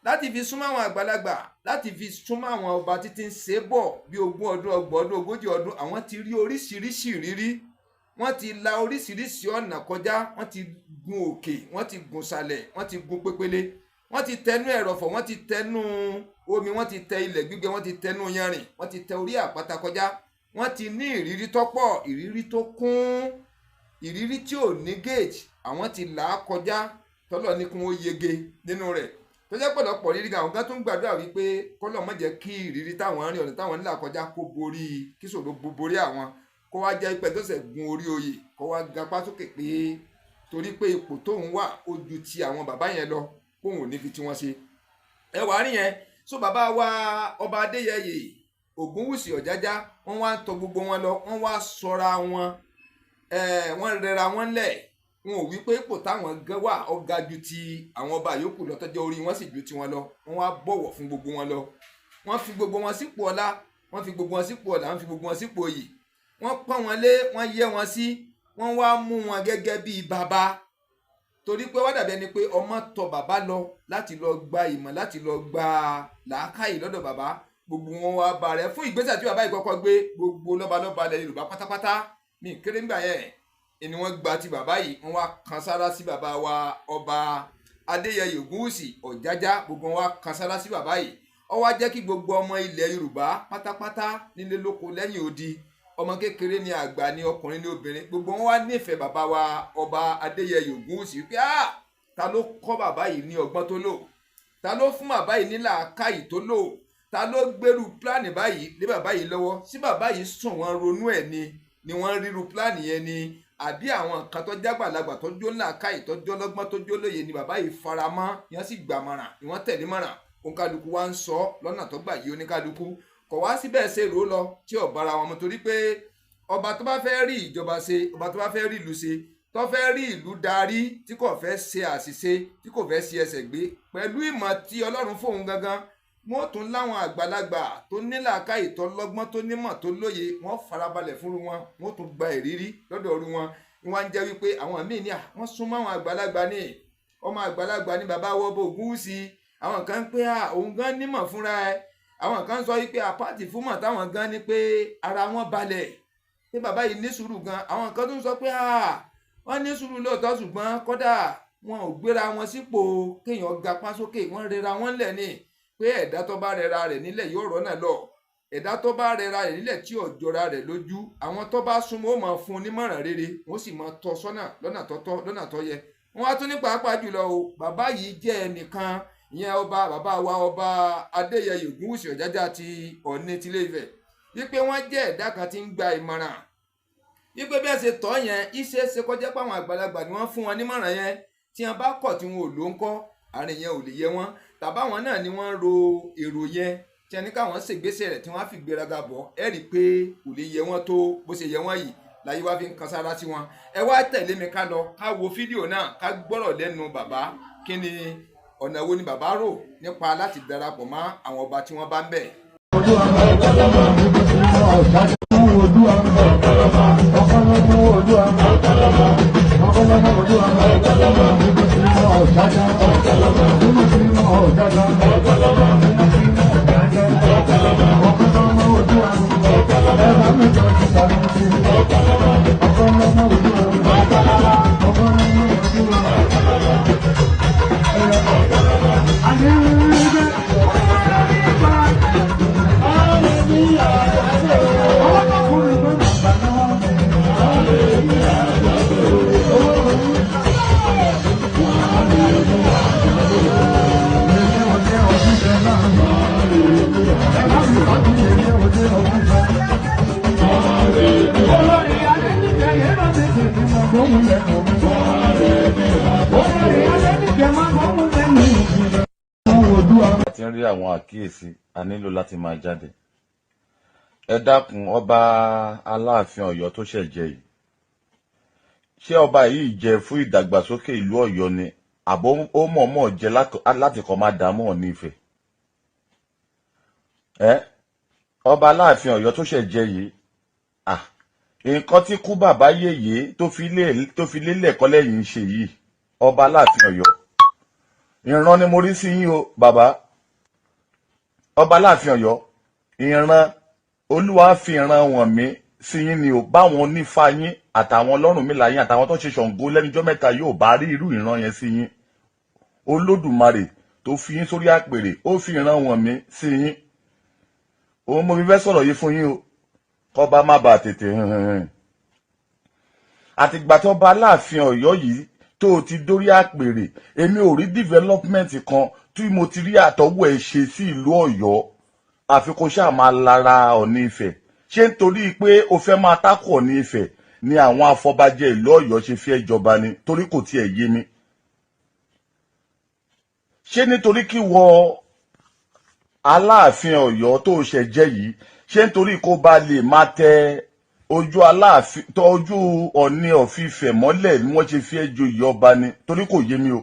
láti fi súnmọ́ àwọn àgbàlagbà, láti fi súnmọ́ àwọn ọba títí ń ṣe bọ̀ bí 20 ọdún, 30 ọdún, 40 ọdún. Àwọn ti rí oríṣiríṣi ìrírí, wọ́n ti la oríṣiríṣi ọ̀nà kọjá, wọ́n ti gun òkè, wọ́n ti gun sàlẹ̀, wọ́n ti gun pépélé, wọ́n ti tẹnu ẹ̀rọ̀fọ̀, wọ́n ti tẹnu omi, wọ́n ti tẹ ilẹ̀ gbígbẹ, wọ́n ti tẹnu yanrìn, wọ́n ti tẹ orí àpáta kọjá. Wọ́n ti ní ìrírí tó pọ̀, ìrírí tó kún, ìrírí tí ò ní gauge. Àwọn ti là á kọjá, tọ́lọ̀ ní kí wọ́n yege nínú rẹ̀, tó jẹ́ pọ̀lọpọ̀ rírí. Àwọn kan tó ń gbàdúrà wípé kọ́lọ̀ má jẹ́ kí ìrírí táwọn rìn, ọ̀nà táwọn ń là kọjá, kó borí, kí ṣòro borí àwọn, kó wá jẹ́ pé tó ṣẹ̀ gun orí oyè kó wá gapá sókè pé torí pé ipò tóun wà ó ju ti àwọn bàbá yẹn lọ, kóun ò ní fi tí wọ́n ṣe. Ẹ wàá rí yẹn. So bàbá wa ọba Adéyẹyè Ògúnwùsì Ọ̀jájá, wọ́n wá ń tọ̀ gbogbo wọn lọ, wọ́n wá sọra wọn, wọ́n rẹra wọn lẹ̀. Wọn ò wí pé ipò táwọn gan wà ó ga ju ti àwọn ọba yòókù lọ, tọ́jọ́ orí wọn sì ju tiwọn lọ. Wọ́n wá bọ̀wọ̀ fún gbogbo wọn lọ, wọ́n fi gbogbo wọn sípò ọlá, wọ́n fi gbogbo wọn sípò ọlá, wọ́n fi gbogbo wọn sípò oyè, wọ́n pọ́n wọn lé, wọ́n yẹ́ wọn sí, wọ́n wá mú wọn gẹ́gẹ́ bíi bàbá, torí pé wọ́n dàbí ẹni pé ọmọ tọ̀ bàbá lọ láti lọ gba ìmọ̀, láti lọ gba làákàyè lọ́dọ̀ bàbá. Gbogbo wọn wá bá rẹ fún ìgbésẹ̀ tí bàbá yìí kọ́kọ́ gbé. Gbogbo lọ́balọ́ba ilẹ̀ Yorùbá pátápátá ní kéré ńgbà yẹn ni wọ́n gba ti bàbá yìí, wọ́n wá kan sára sí bàbá wa ọba Adéyẹyè Ògúnwùsì Ọ̀jájá. Gbogbo wọn wá kan sára sí bàbá yìí. Ó wá jẹ́ kí gbogbo ọmọ ilẹ̀ Yorùbá pátápátá, nílé lóko lẹ́yìn odi, ọmọ kékeré ni, àgbà ni, ọkùnrin ni, obìnrin, gbogbo wọn wá nífẹ̀ẹ́ bàbá wa ọba Adéyẹyè Ògúnwùsì wípé ah, ta ló kọ́ bàbá yìí ní ọgbọ́n tó lò? Ta ló fún bàbá yìí ní làákàyè tó lò? Ta ló gbèrú plan báyìí lé bàbá yìí lọ́wọ́? Sí bàbá yìí sùn wọ́n ronú ẹ̀ ni wọ́n ríru plan yẹn ni, àbí àwọn kan tó jágbàlagbà, tó jó làákàyè, tó jó lọ́gbọ́n, tó jó lóye ni bàbá yìí faramọ́, yẹn sì gbàmọ̀ràn ni wọ́n tẹ̀lé mọ̀ràn? Oníkálukú wa ń sọ lọ́nà tó gbà yí oníkálukú, kò wá síbẹ̀ ṣe rò ó lọ tí ò bára wọn mu, torí pé ọba tó bá fẹ́ rí ìjọba ṣe, ọba tó bá fẹ́ rí ìlú ṣe, tó fẹ́ rí ìlú darí, tí kò fẹ́ ṣe àṣìṣe, tí kò fẹ́ ṣe ẹsẹ̀ gbé, pẹ̀lú ìmọ̀ tí Ọlọ́run fóun gangan, wọ́n tún láwọn àgbàlagbà tó nílàákàyè, tó lọ́gbọ́n, tó nímọ̀, tó lóye, wọ́n farabalẹ̀ fúnru wọn, wọ́n tún gba ìrírí lọ́dọ̀ ọ̀rú wọn. Wọ́n á jẹ́ wípé àwọn míì ní à wọ́n súnmọ́ àwọn àgbàlagbà ní ọmọ àgbàlagbà ní bàbá wọ́bọ̀ Ògúnwùsì. Àwọn kan ń pé à òun gan nímọ̀ fúnra ẹ̀. Àwọn kan sọ wípé àpáàtì fúnmọ̀ táwọn gan ni pé ara wọn balẹ̀ pé bàbá yìí ní sùúrù gan. Àwọn kan tún sọ pé à wọ́n ní sùúrù lóòótọ́, ṣùgbọ́n kódà wọn ò gbéra wọn sípò kéèyàn gapá sókè, wọ́n rẹra wọn lẹ̀ ní pé ẹ̀dá tó bá rẹra rẹ̀ nílẹ̀ yóò rọ́nà lọ. Ẹ̀dá tó bá rẹra rẹ̀ nílẹ̀ tí ò jọra rẹ̀ lójú, àwọn tó bá súnmọ́ ó máa fún un nímọ̀ràn rere, wọ́n sì máa tọ́ sọ́nà lọ́nà tó tọ́, lọ́nà tó yẹ. Wọ́n á tún ní pàápàá jùlọ o, bàbá yìí jẹ́ ẹnìkan, ìyẹn ọba bàbá wa ọba Adéyẹyè Ògúnwùsì Ọ̀jájá ti Ọ̀ọ̀ni tilé Ifẹ̀, wípé wọ́n jẹ́ ẹ̀dá kan tí ń gba ìmọ̀ràn, wípé bí wọ́n ṣe tọ́ yẹn, iṣẹ́ ṣe kọjá pé àwọn àgbàlagbà ni wọ́n fún wọn nímọ̀ràn yẹn. Tí wọ́n bá kọ̀ tí wọn ò lò ń kọ́, àárín yẹn ò lè yẹ wọ́n, tàbáwọn náà ni wọ́n ń ro èrò yẹn tí wọ́n ní káwọn ṣègbésẹ̀ rẹ̀, tí wọ́n á fi gbéraga bọ̀, ẹ rí i pé kò lè yẹ wọ́n tó bó ṣe yẹ wọ́n yìí láyé wá fi ń kan sára sí wọn. Ẹ wá tẹ̀lé mi ká lọ ká wo fídíò náà, ká gbọ́rọ̀ lẹ́nu bàbá. Kí ni ọ̀nà wo ni bàbá rò nípa láti darapọ̀ mọ́ àwọn ọba tí wọ́n bá ń bẹ̀? Ọmọdé ọ̀hún. Olórí Adéníkẹ́ yẹn máa tètè ní máa gbóhùn lẹ́nu mi. Olórí Adéníkẹ́ máa gbóhùn lẹ́nu mi. A ti ń rí àwọn àkíyèsí, a nílò láti máa jáde. Ẹ dákun, ọba Aláàfin Ọ̀yọ́ tó ṣẹ̀ jẹ yìí, ṣé ọba yìí jẹ fún ìdàgbàsókè ìlú Ọ̀yọ́ ni, àbó ó mọ̀ọ́mọ̀ jẹ láti kọ́ máa dààmú Ọọ̀ni Ifẹ̀? Ẹ ọba Aláàfin Ọ̀yọ́ tó ṣẹ̀ jẹ yìí, ah, nǹkan tí kú bàbá yèyé tó fi lélẹ̀ kọ́ lẹ́yìn ń ṣe yìí. Ọba Aláàfin Ọ̀yọ́, ìran ni mo rí sí yín o, bàbá ọba Aláàfin Ọ̀yọ́. Ìran Olúwa fi ìran wọ̀n mí sí yín ni o. Báwọn onífá yín àtàwọn Ọlọ́runmìlà yín àtàwọn tó ṣe Ṣàngó lẹ́nujọ́ mẹ́ta yóò bá rí irú ìran yẹn sí yín. Olódùmarè tó fi yín sórí àpèrè, ó fi ìran wọ̀n mí sí yín. Òun mo fi fẹ́ sọ̀rọ̀ yìí fún yín o, kọ́ba má bàa tètè hàn. Àtìgbà tó bá Aláàfin Ọ̀yọ́ yìí tó o ti dórí àpèrè, èmi ò rí development kan tí mo ti rí àtọwọ́ ẹ̀ ṣe sí ìlú Ọ̀yọ́, àfi kó ṣáà máa lara Ọ̀ọ̀ni Ifẹ̀. Ṣé nítorí pé o fẹ́ máa tákù Ọ̀ọ̀ni Ifẹ̀ ni àwọn afọbajẹ ìlú Ọ̀yọ́ ṣe fi ẹ́ jọba ni? Torí kò tiẹ̀ yé mi. Ṣé nítorí kí wọ Aláàfin Ọ̀yọ́ tó ṣẹ̀ jẹ́ yìí, ṣé nítorí kó ba lè máa tẹ ojú Aláàfin tó ojú Ọ̀ọ̀ni of Ifẹ̀ mọ́lẹ̀ ni wọ́n ṣe fi ẹ́ joyè ọba ni? Torí kò yé mi o.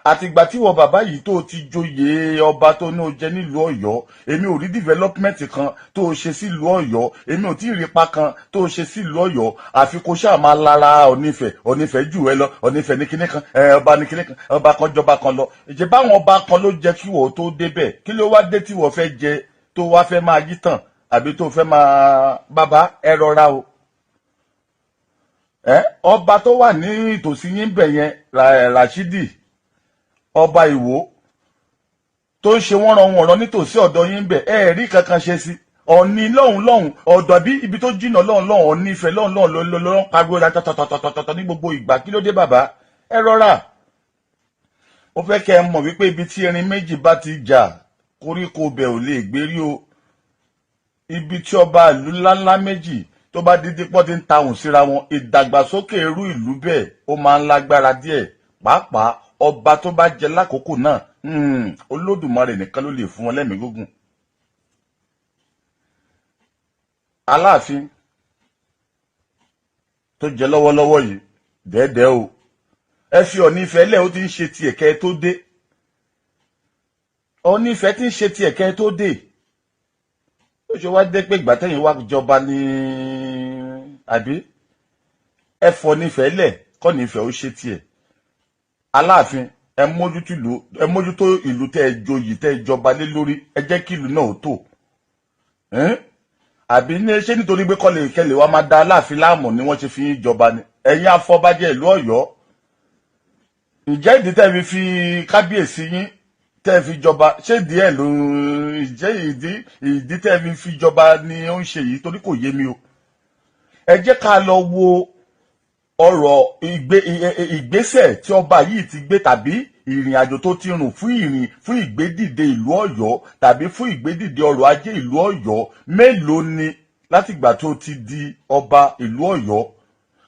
Àtìgbà tí wọ bàbá yìí tó ti joyè ọba tó ní o jẹ nílùú Ọ̀yọ́, èmi ò rí development kan tó o ṣe sílùú Ọ̀yọ́. Èmi ò tí ì rí ipa kan tó o ṣe sílùú Ọ̀yọ́, àfi kó ṣáà máa lara Ọ̀ọ̀ni Ifẹ̀. Ọ̀ọ̀ni Ifẹ̀ jù ẹ lọ, Ọ̀ọ̀ni Ifẹ̀ ní kinní kan, ẹ ọba ní kinní kan, ọba kan jọba kan lọ. Ìjẹ́ báwọn ọba kan ló jẹ́ kí wọ́n tó débẹ̀? Kí ló wá dé tí wọ́n fẹ́ jẹ tó wá fẹ́ máa yí tàn àbí tó fẹ́ máa? Bàbá, ẹ rọra o. Ẹ ọba tó wà ní ìtòsí yín bẹ̀ yẹn, Rashidi ọba Ìwó, tó ń ṣe wọ́nranwọ̀nran nítòsí ọ̀dọ̀ yín bẹ̀, ẹ rí kankan ṣe sí Ọ̀ọ̀ni lọ́hùn lọ́hùn ọ̀dọ̀ bí ibi tó jìnnà lọ́hùn lọ́hùn. Ọ̀ọ̀ni Ifẹ̀ lọ́hùn lọ́hùn lọ́hùn pariwo tọ̀tọ̀tọ̀tọ̀tọ̀ ní gbogbo ìgbà. Kí ló dé, bàbá? Ẹ rọra. Ó fẹ́ kẹ́ ẹ mọ̀ wípé ibi tí erin méjì bá ti jà, koríko bẹ̀ ò lè gbérí o. Ibi tí ọba ìlú ńláńlá méjì tó bá dídí pọ́ ti ń tahùn síra wọn, ìdàgbàsókè irú ìlú bẹ́ẹ̀ ó máa ń lágbára díẹ̀, pàápàá ọba tó bá jẹ lákòókò náà. Olódùmarè nìkan ló lè fún wọn lẹ́mìí gígùn. Aláàfin tó jẹ lọ́wọ́lọ́wọ́ yìí dẹ́ẹ́dẹ́ o, ẹ fi Ọ̀ọ̀ni Ifẹ̀ lẹ̀. Ó ti ń ṣe tiẹ̀ kẹ́ ẹ tó dé. Ọ̀ọ̀ni Ifẹ̀ ti ń ṣe tiẹ̀ kẹ́ ẹ tó dé. Ó ṣe wá dé pé ìgbà tẹ́yìn wá jọba ní àbí? Ẹ fọ nífẹ̀ẹ́ lẹ̀, kọ́ nífẹ̀ẹ́ ó ṣe tiẹ̀. Aláàfin, ẹ mójútó ìlú, ẹ mójútó ìlú tẹ́ ẹ joyè, tẹ́ ẹ jọba lé lórí. Ẹ jẹ́ kí ìlú náà ó tò. Àbí ní ṣé nítorí pé kọ́lé ìkẹlẹ̀ wa máa da Aláàfin láàmú ni wọ́n ṣe fi ń jọba ni? Ẹ̀yin afọbajẹ ìlú Ọ̀yọ́, ǹjẹ́ ìdí tẹ́ fi fi kábíyèsí yín tẹ́ fi jọba, ṣé ìdí ẹ̀ ló ǹjẹ́ ìdí tẹ́ fi fi jọba ni ó ń ṣe yìí? Torí kò yé mi o. Ẹ jẹ́ ká lọ wo ọ̀rọ̀ ìgbésẹ̀ tí ọba yìí ti gbé tàbí ìrìn àjò tó ti rùn fún ìrìn fún ìgbédìde ìlú Ọ̀yọ́ tàbí fún ìgbédìde ọrọ̀ ajé ìlú Ọ̀yọ́. Mélòó ni látìgbà tó ti di ọba ìlú Ọ̀yọ́?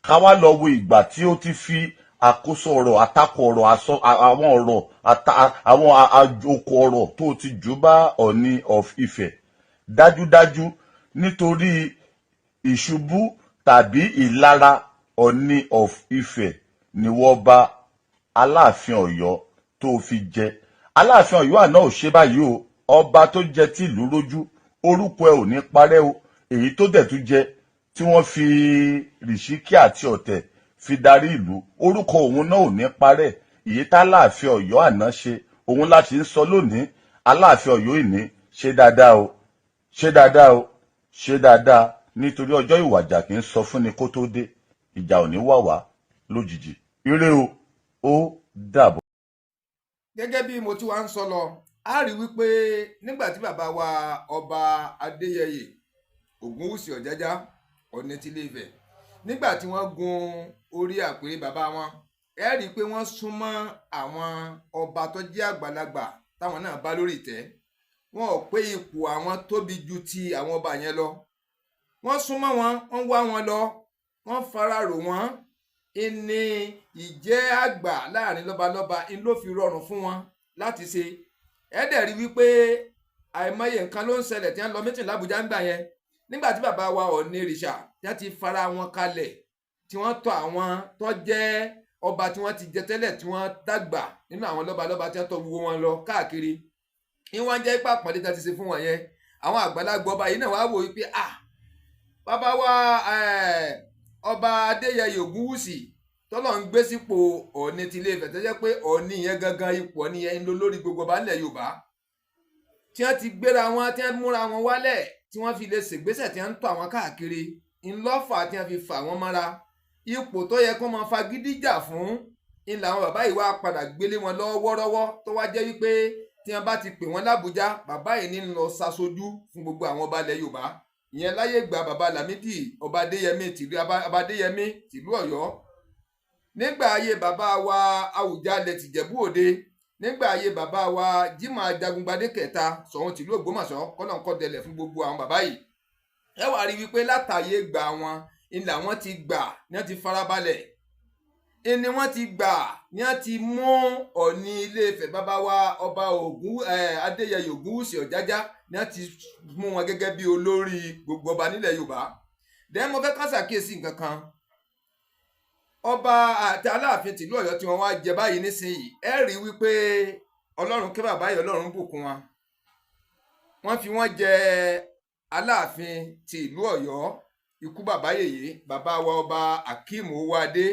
Ká wá lọ wo ìgbà tí ó ti fi àkóso ọ̀rọ̀, àtakò ọ̀rọ̀, àsọ àwọn ọ̀rọ̀, àwọn àjòkò ọ̀rọ̀ tó ti jù bá Ọ̀ọ̀ni of Ifẹ̀. Dájúdájú, nítorí ìṣubú tàbí ìlara Ọ̀ọ̀ni of Ifẹ̀ ni wọ́n bá Aláàfin Ọ̀yọ́ tó fi jẹ. Aláàfin Ọ̀yọ́ àná ò ṣe báyìí o. Ọba tó jẹ tí ìlú rójú, orúkọ ẹ ò ní parẹ́ o. Èyí tó dẹ̀ tún jẹ tí wọ́n fi rìṣíkí àti ọ̀tẹ̀ fi darí ìlú, orúkọ òun náà ò ní parẹ́. Èyí tá Aláàfin Ọ̀yọ́ àná ṣe, òun láti ń sọ lónìí. Aláàfin Ọ̀yọ́ ìní, ṣe dáadáa o, ṣe dáadáa o, ṣe dáadáa, nítorí ọjọ́ ìwàjà kì í sọ fúnni kó tó dé. Ìjà ò ní wà wá lójijì. Ire o, ó dàbọ̀. Gẹ́gẹ́ bí mo ti wá ń sọ lọ, a rí wípé nígbà tí bàbá wa ọba Adéyẹyè Ògúnwùsì Ọ̀jájá, Ọ̀ọ̀ni tilé Ifẹ̀, nígbà tí wọ́n gun orí àpèrè bàbá wọn, ẹ rí i pé wọ́n súnmọ́ àwọn ọba tó jẹ́ àgbàlagbà táwọn náà bá lórí ìtẹ́. Wọn ò pé ipò àwọn tóbi ju ti àwọn ọba yẹn lọ. Wọ́n súnmọ́ wọn, wọ́n wá wọn lọ, wọ́n fara rò wọ́n. Ìní ìjẹ́ àgbà láàrin lọ́balọ́ba ń ló fi rọrùn fún wọn láti ṣe. Ẹ dẹ̀ rí wípé àìmọye nǹkan ló ń ṣẹlẹ̀ tí wọ́n lọ meeting l'Ábùjá ń gbà yẹn, nígbà tí bàbá wa Ọ̀nìrìṣà tí wọ́n ti fara wọn kalẹ̀, tí wọ́n tọ̀ àwọn tó jẹ́ ọba tí wọ́n ti jẹ tẹ́lẹ̀, tí wọ́n dàgbà nínú àwọn lọ́balọ́ba, tí wọ́n tọ̀ gbogbo wọn lọ káàkiri, ní wọ́n jẹ́ ipá àpọ́nlé tí wọ́n ti ṣe fún wọn yẹn. Àwọn àgbàlagbà ọba yìí náà wá wò wípé, ah, bàbá wa Ọba Adéyẹyè Ògúnwùsì tọ́lọ̀ ń gbé sípò Ọ̀ọ̀ni tilé Ifẹ̀, tó jẹ́ pé Ọ̀ọ̀ni yẹn gangan, ipò Ọ̀ọ̀ni yẹn ń lọ lórí gbogbo ọba nílẹ̀ Yorùbá, tí wọ́n ti gbéra wọn, tí wọ́n múra wọn wálẹ̀, tí wọ́n fi lè ṣègbésẹ̀, tí wọ́n ń tọ́ àwọn káàkiri ńlọ́fà, tí wọ́n fi fà wọ́n mọ́ra, ipò tó yẹ kó máa fagídí jà fún ń làwọn bàbá yìí wá padà gbélé wọn lọ́wọ́ wọ́rọ́wọ́, tó wá jẹ́ wípé tí wọ́n bá ti pè wọ́n lábújá, bàbá yìí ní ń lọ ṣaṣojú fún gbogbo àwọn ọba ilẹ̀ Yorùbá. Ìyẹn láyé gba bàbá Lámídì Ọba Adéyẹmí tìlú, Ọba Adéyẹmí tìlú Ọ̀yọ́, nígbà ayé bàbá wa Àwùjalẹ̀ tìjẹ̀bú Òde, nígbà ayé bàbá wa Jimoh Ajagungbadé kẹta, Ṣọ̀ún tìlú Ògbómọ̀ṣọ́. Kọ́nà kọ́ dẹlẹ̀ fún gbogbo àwọn bàbá yìí. Ẹ wá rí wípé látàyè gbà wọn ilẹ̀ àwọn ti gbà ní wọ́n ti farabalẹ̀, ni wọ́n ti gbà ní wọ́n ti mú Ọ̀ọ̀ni Ilé Ifẹ̀, bàbá wa Ọba Ògún Adéyẹyè Ògúnwùsì Ọ̀jájá, ní wọ́n ti mú wọn gẹ́gẹ́ bí olórí gbogbo ọba nílẹ̀ Yorùbá. Dẹ́n, mo fẹ́ ká ṣàkíyèsí nǹkan kan. Ọba àti Aláàfin tìlú Ọ̀yọ́ tí wọ́n wá jẹ báyìí nísìnyìí, ẹ rí wípé Ọlọ́run kí bàbá yìí, Ọlọ́run bùkún wọn. Wọ́n fi wọ́n jẹ Aláàfin ti ìlú Ọ̀yọ́. Ikú bàbá yèyé, bàbá wa Ọba Akeem Owóadé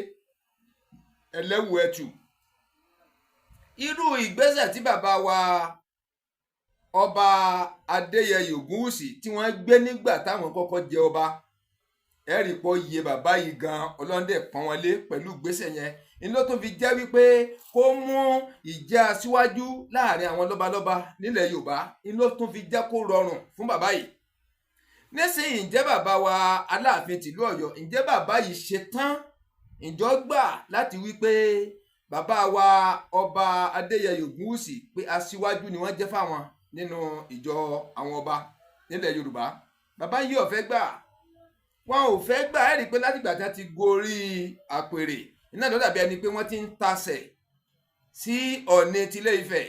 Ẹlẹ́wù Ẹtù, irú ìgbésẹ̀ tí bàbá wa Ọba Adéyẹyè Ògúnwùsì tí wọ́n gbé nígbà táwọn kọ́kọ́ jẹ ọba, ẹ rí pọ́ iye bàbá yìí gan, ọlọ́ndẹ̀ pọ́n wọn lé pẹ̀lú ìgbésẹ̀ yẹn ni ló tún fi jẹ́ wípé kó mú ìjẹ́ aṣíwájú láàrin àwọn lọ́balọ́ba nílẹ̀ Yorùbá ni ló tún fi jẹ́ kó rọrùn fún bàbá yìí nísìnyí. Ǹjẹ́ bàbá wa Aláàfin tìlú Ọ̀yọ́, ǹjẹ́ bàbá yìí ṣe tán? Ǹjọ́ gbà láti wí pé bàbá wa Ọba Adéyẹyè Ògúnwùsì, pé aṣíwájú ni wọ́n jẹ́ fáwọn nínú ìjọ àwọn ọba nílẹ̀ Yorùbá? Bàbá yìí ò fẹ́ gbà, wọn ò fẹ́ gbà. Ẹ́ rí i pé látìgbà tí wọ́n ti gorí àpèrè iná ló dàbí ẹni pé wọ́n ti ń tasẹ̀ sí Ọ̀ọ̀ni tilé Ifẹ̀.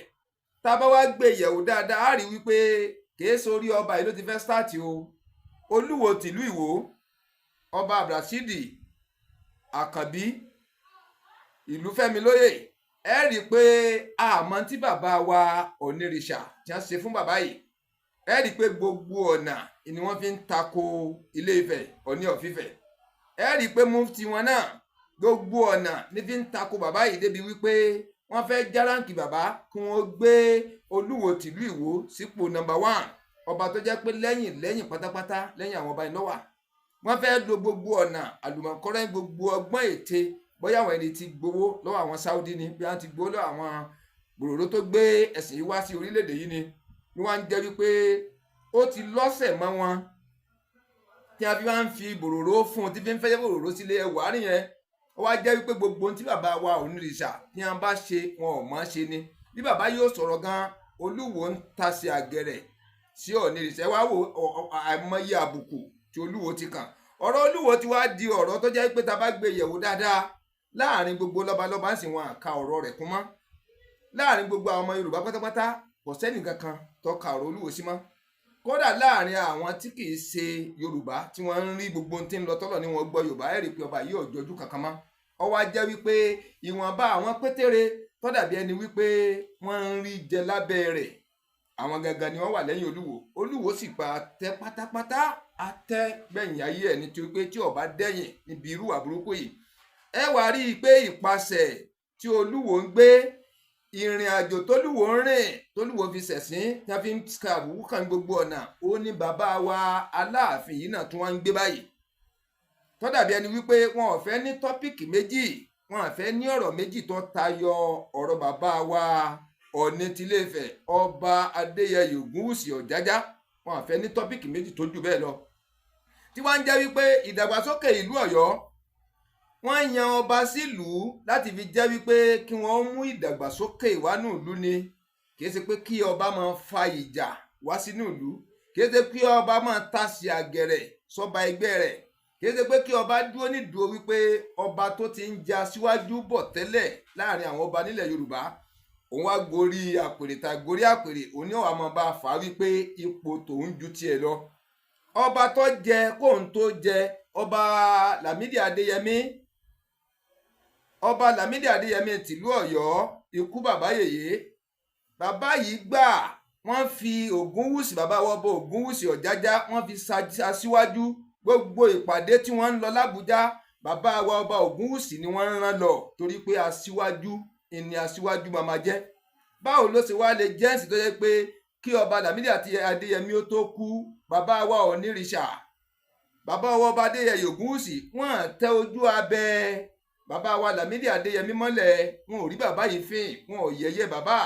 Tá a bá wá gbé ìyẹ̀wò dáadáa, á rí wípé kìí sórí ọba yìí ló ti fẹ́ start o. Olúwo tìlú Ìwó, Ọba Abdulrasheed Àkànbí Ìlúfẹ́mi lóyè, ẹ rí i pé àmọ́ tí bàbá wa Ọ̀nìrìṣà tí wọ́n ṣe fún bàbá yìí, ẹ rí i pé gbogbo ọ̀nà ni wọ́n fi ń tako Ilé Ifẹ̀, Ọ̀ní of Ifẹ̀. Ẹ rí i pé mufti wọn náà, gbogbo ọ̀nà ní fi ń tako bàbá yìí, débi wípé wọ́n fẹ́ járáǹkì bàbá kí wọ́n gbé Olúwo tìlú Ìwó sípò number one ọba, tó jẹ́ pé lẹ́yìn lẹ́yìn pátápátá lẹ́yìn àwọn ọba iná wà. Wọ́n fẹ́ lo gbogbo ọ̀nà àlùmọ̀kọ́rẹ́, gbogbo ọgbọ́n ète, bóyá àwọn ẹni tí gbowó lọ́wọ́ àwọn Saudi ni, bí wọ́n ti gbowó lọ́wọ́ àwọn gbòòrò tó gbé ẹ̀sìn yìí wá sí orílẹ̀-èdè yìí ni wọ́n ń jẹ́ wípé ó ti lọ́sẹ̀ mọ́ wọn tí a fi máa ń fi bòròró fún un, tí fi ń fẹ́ bòròró sílé ẹwà nìyẹn. Ó wá jẹ́ wípé gbogbo ohun tí bàbá wa Onírìṣà tí wọ́n bá ṣe, wọn ò mọ̀ ṣe ni. Bí bàbá yóò sọ̀rọ̀ gan, Olúwo ń tasẹ̀ àgẹ̀rẹ̀ sí Onírìṣà. Ẹ wá wo àìmọye àbùkù tí Olúwo ti kàn. Ọ̀rọ̀ Olúwo ti wá di ọ̀rọ̀ tó jẹ́ pé tá a bá gbé yẹ̀wò dáadáa, láàrin gbogbo lọ́balọ́ba ń sìn, wọn àka ọ̀rọ̀ rẹ̀ kún mọ́. Láàrin gbogbo àwọn ọmọ Yorùbá pátápátá, kò sẹ́nì kankan tó ka ọ̀rọ̀ Olúwo sí mọ́. Kódà láàrin àwọn tí kì í ṣe Yorùbá tí wọ́n ń rí gbogbo ohun tí ń lọ, tọ́lọ̀ ní wọ́n gbọ́ Yorùbá, ẹ̀rí pé ọba yìí ò jọjú kankan mọ́. Ó wá jẹ́ wípé ìwọ̀nba àwọn pétére tó dàbí ẹni wípé wọ́n ń rí jẹ lábẹ́ rẹ̀, àwọn gangan ni wọ́n wà lẹ́yìn Olúwo. Olúwo sì pa tẹ pátápátá, atẹ́ gbẹ̀yìn ayé ẹ̀, nítorí pé tí ó bá dẹ̀yìn níbi irú àbúrúkú yìí, ẹ wá rí i pé ìpasẹ̀ tí Olúwo ń gbé, ìrìn àjò tólúwo ń rìn, tólúwo fi ṣẹ̀sín, tí wọ́n fi ń ka àbùkù kan gbogbo ọ̀nà, ó ní bàbá wa Aláàfin yìí náà tún wá ń gbé báyìí, tó dàbí ẹni wípé wọn ò fẹ́ ní topic méjì, wọn ò fẹ́ ní ọ̀rọ̀ méjì tó tayọ ọ̀rọ̀ bàbá wa Ọ̀ọ̀ni tilé Ifẹ̀, Ọba Adéyẹyè Ògúnwùsì Ọ̀jájá. Wọn ò fẹ́ ní topic méjì tó jù bẹ́ẹ̀ lọ, tí wọ́n ń jẹ́ wípé ìdàgbàsókè ìlú Ọ̀yọ́, wọ́n yan ọba sílùú láti fi jẹ́ wípé kí wọ́n mú ìdàgbàsókè ìwánú ìlú ni, kì í ṣe pé kí ọba máa fa ìjà. wá sínú ìlú. Kì í ṣe kí ọba máa tasì àgẹ̀rẹ̀ sọ́ba ẹgbẹ́ rẹ̀. Kì í ṣe pé kí ọba dúró nídùú wípé ọba tó ti ń ja síwájú bọ̀ tẹ́lẹ̀ láàrin àwọn ọba nílẹ̀ Yorùbá, òun wá gorí àpèrè ta gorí àpèrè, òun ní ọ̀wá máa bá a fà á wípé ipò tòun ju tiẹ̀ lọ. Ọba tó jẹ kóun tó jẹ, ọba Lámìdí Adéyẹmí, ọba Lámìdí Adéyẹmí tìlú Ọ̀yọ́, ikú bàbá yèyé, bàbá yìí gbà wọ́n fi Ògúnwùsì, bàbá wa ọba Ògúnwùsì Ọ̀jájá, wọ́n fi ṣaṣíwájú gbogbo ìpàdé tí wọ́n ń lọ l'Ábújá. Bàbá wa ọba Ògúnwùsì ni wọ́n ń rán lọ, torí pé aṣíwájú ìní aṣíwájú máa ma jẹ́. Báwo ló ṣe wá lè jẹ́ ẹ̀sìn tó yẹ pé kí ọba Lámìdí àti Adéyẹmí ó tó kú, bàbá wa Ọ̀nìrìṣà, bàbá wa ọba Adéyẹyè Ògúnwùsì, wọ́n tẹ ojú abẹ bàbá wa Lámìdí Adéyẹmí mọ́lẹ̀? Wọn ò rí bàbá yìí fín, wọn ò yẹ̀yẹ́ bàbá.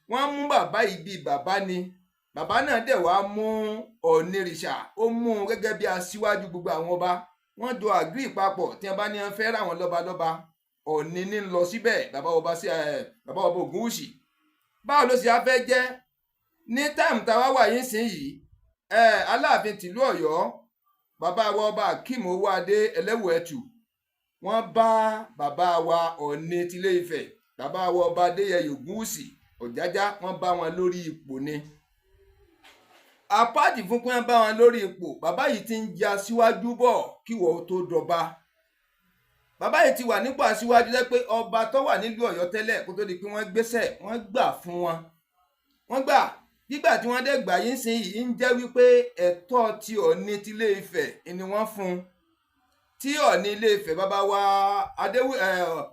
Wọ́n mú bàbá yìí bíi bàbá ni. Bàbá náà dẹ̀ wá mú Ọ̀nìrìṣà, ó mú un gẹ́gẹ́ bí aṣíwájú gbogbo àwọn ọba. Wọ́n jọ agree papọ̀. Tí wọ́n bá ní wọ́n fẹ́ rà wọ́n lọ́balọ́ba, Ọ̀ọ̀ni ní lọ síbẹ̀, bàbá ọba sí ẹ, bàbá ọba Ògúnwùsì. Báwo ló ṣe á fẹ́ jẹ́ ní time táwa wà yín sìn yìí, ẹ Aláàfin tìlú Ọ̀yọ́, bàbá wa ọba Akeem Owóadé Ẹlẹ́wù Ẹ̀tù, wọ́n bá bàbá wa Ọ̀ọ̀ni tilé Ifẹ̀, bàbá wa ọba Adéyẹyè Ògúnwùsì Ọ̀jájá, wọ́n bá wọn lórí ipò ni. Apart fún pé wọ́n bá wọn lórí ipò, bàbá yìí ti ń jẹ aṣíwájú bọ̀ kí wọ́n tó dọba. Bàbá yìí ti wà nípò aṣíwájú lẹ́ pé ọba tó wà nílùú Ọ̀yọ́ tẹ́lẹ̀ kó tó di pé wọ́n gbéṣẹ̀, wọ́n gbà fún wọn. Wọ́n gbà gbígbà tí wọ́n dẹ̀ gbà yín sìn yìí ń jẹ́ wípé ẹ̀tọ́ ti Ọ̀ọ̀ni tilé Ifẹ̀ ni wọ́n fún un, tí Ọ̀ọ̀ni Ilé Ifẹ̀, bàbá wa Adéwù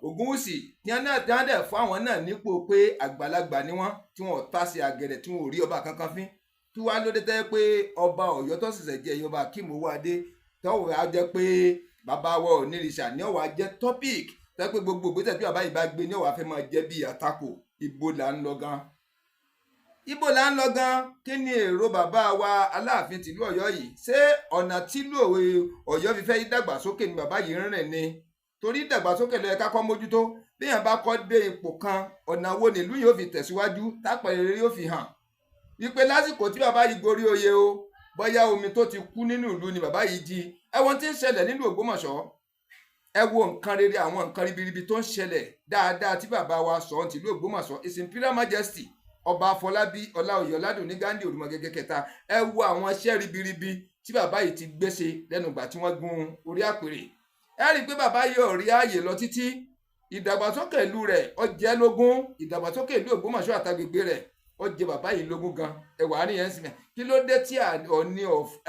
Ògúnwùsì, tí wọ́n náà tí wọ́n dẹ̀ fún àwọn náà nípò pé àgbàlagbà ni wọ́n, tí wọ́n ò tàsé àgẹ̀rẹ̀, tí wọ́n ò rí ọba kankan fín. Kí wàá lóde tẹ́ pé ọba Ọ̀yọ́ tó ṣẹ̀ṣẹ̀ jẹ́, ọba Akeem Owóadé, tọ́wọ́ á jẹ́ pé bàbá wa Ọ̀nìrìṣà ní ọ̀wá jẹ́ topic tẹ́ pé gbogbo ìgbésẹ̀ tí bàbá yìí bá gbé ní ọ̀wá fẹ́ máa jẹ́ bí àtakò? Ibo là ń lọ gan? Ibo là ń lọ gan? Kí ni èrò bàbá wa Aláàfin tìlú Ọ̀yọ́ yìí? Ṣé ọ̀nà tìlú Ọ̀yọ́ fi fẹ́ dàgbàsókè ni bàbá yìí ń rìn ni? Torí ìdàgbàsókè ló yẹ ká kọ́ mójútó. Béèyàn bá kọ́ dé ipò kan, ọ̀nà wo nílùú yóò fi tẹ̀síwájú, tápẹ̀rẹ̀ rere yóò fi hàn wípé lásìkò tí bàbá yìí gorí oyè o, bóyá omi tó ti kú nínú ìlú ni bàbá yìí jí. Ẹ wo tí ń ṣẹlẹ̀ nílùú Ògbómọ̀ṣọ́. Ẹ wo nǹkan rere, àwọn nǹkan ribiribi tó ń ṣẹlẹ̀ dáadáa tí bàbá wa sọ tìlú Ògbómọ̀ṣọ́, His Imperial Majesty Ọba Afọlábí Ọláoyè Ọládùnní Ghandi Òrùmọgẹgẹ kẹta. Ẹ wo àwọn iṣẹ́ ribiribi tí bàbá yìí ti gbéṣe lẹ́nu ìgbà tí wọ́n gun orí àpèrè. Ẹ rí i pé bàbá yìí ò rí ààyè lọ títí. Ìdàgbàsókè ìlú rẹ̀ ó jẹ́ lógún. Ìdàgbàsókè ìlú Ògbómọ̀ṣọ́ àtàgbègbè rẹ̀ ó jẹ bàbá yìí lógún gan. Ẹ wà á níyẹn sinmi. Kí ló dé tí Ọ̀ọ̀ni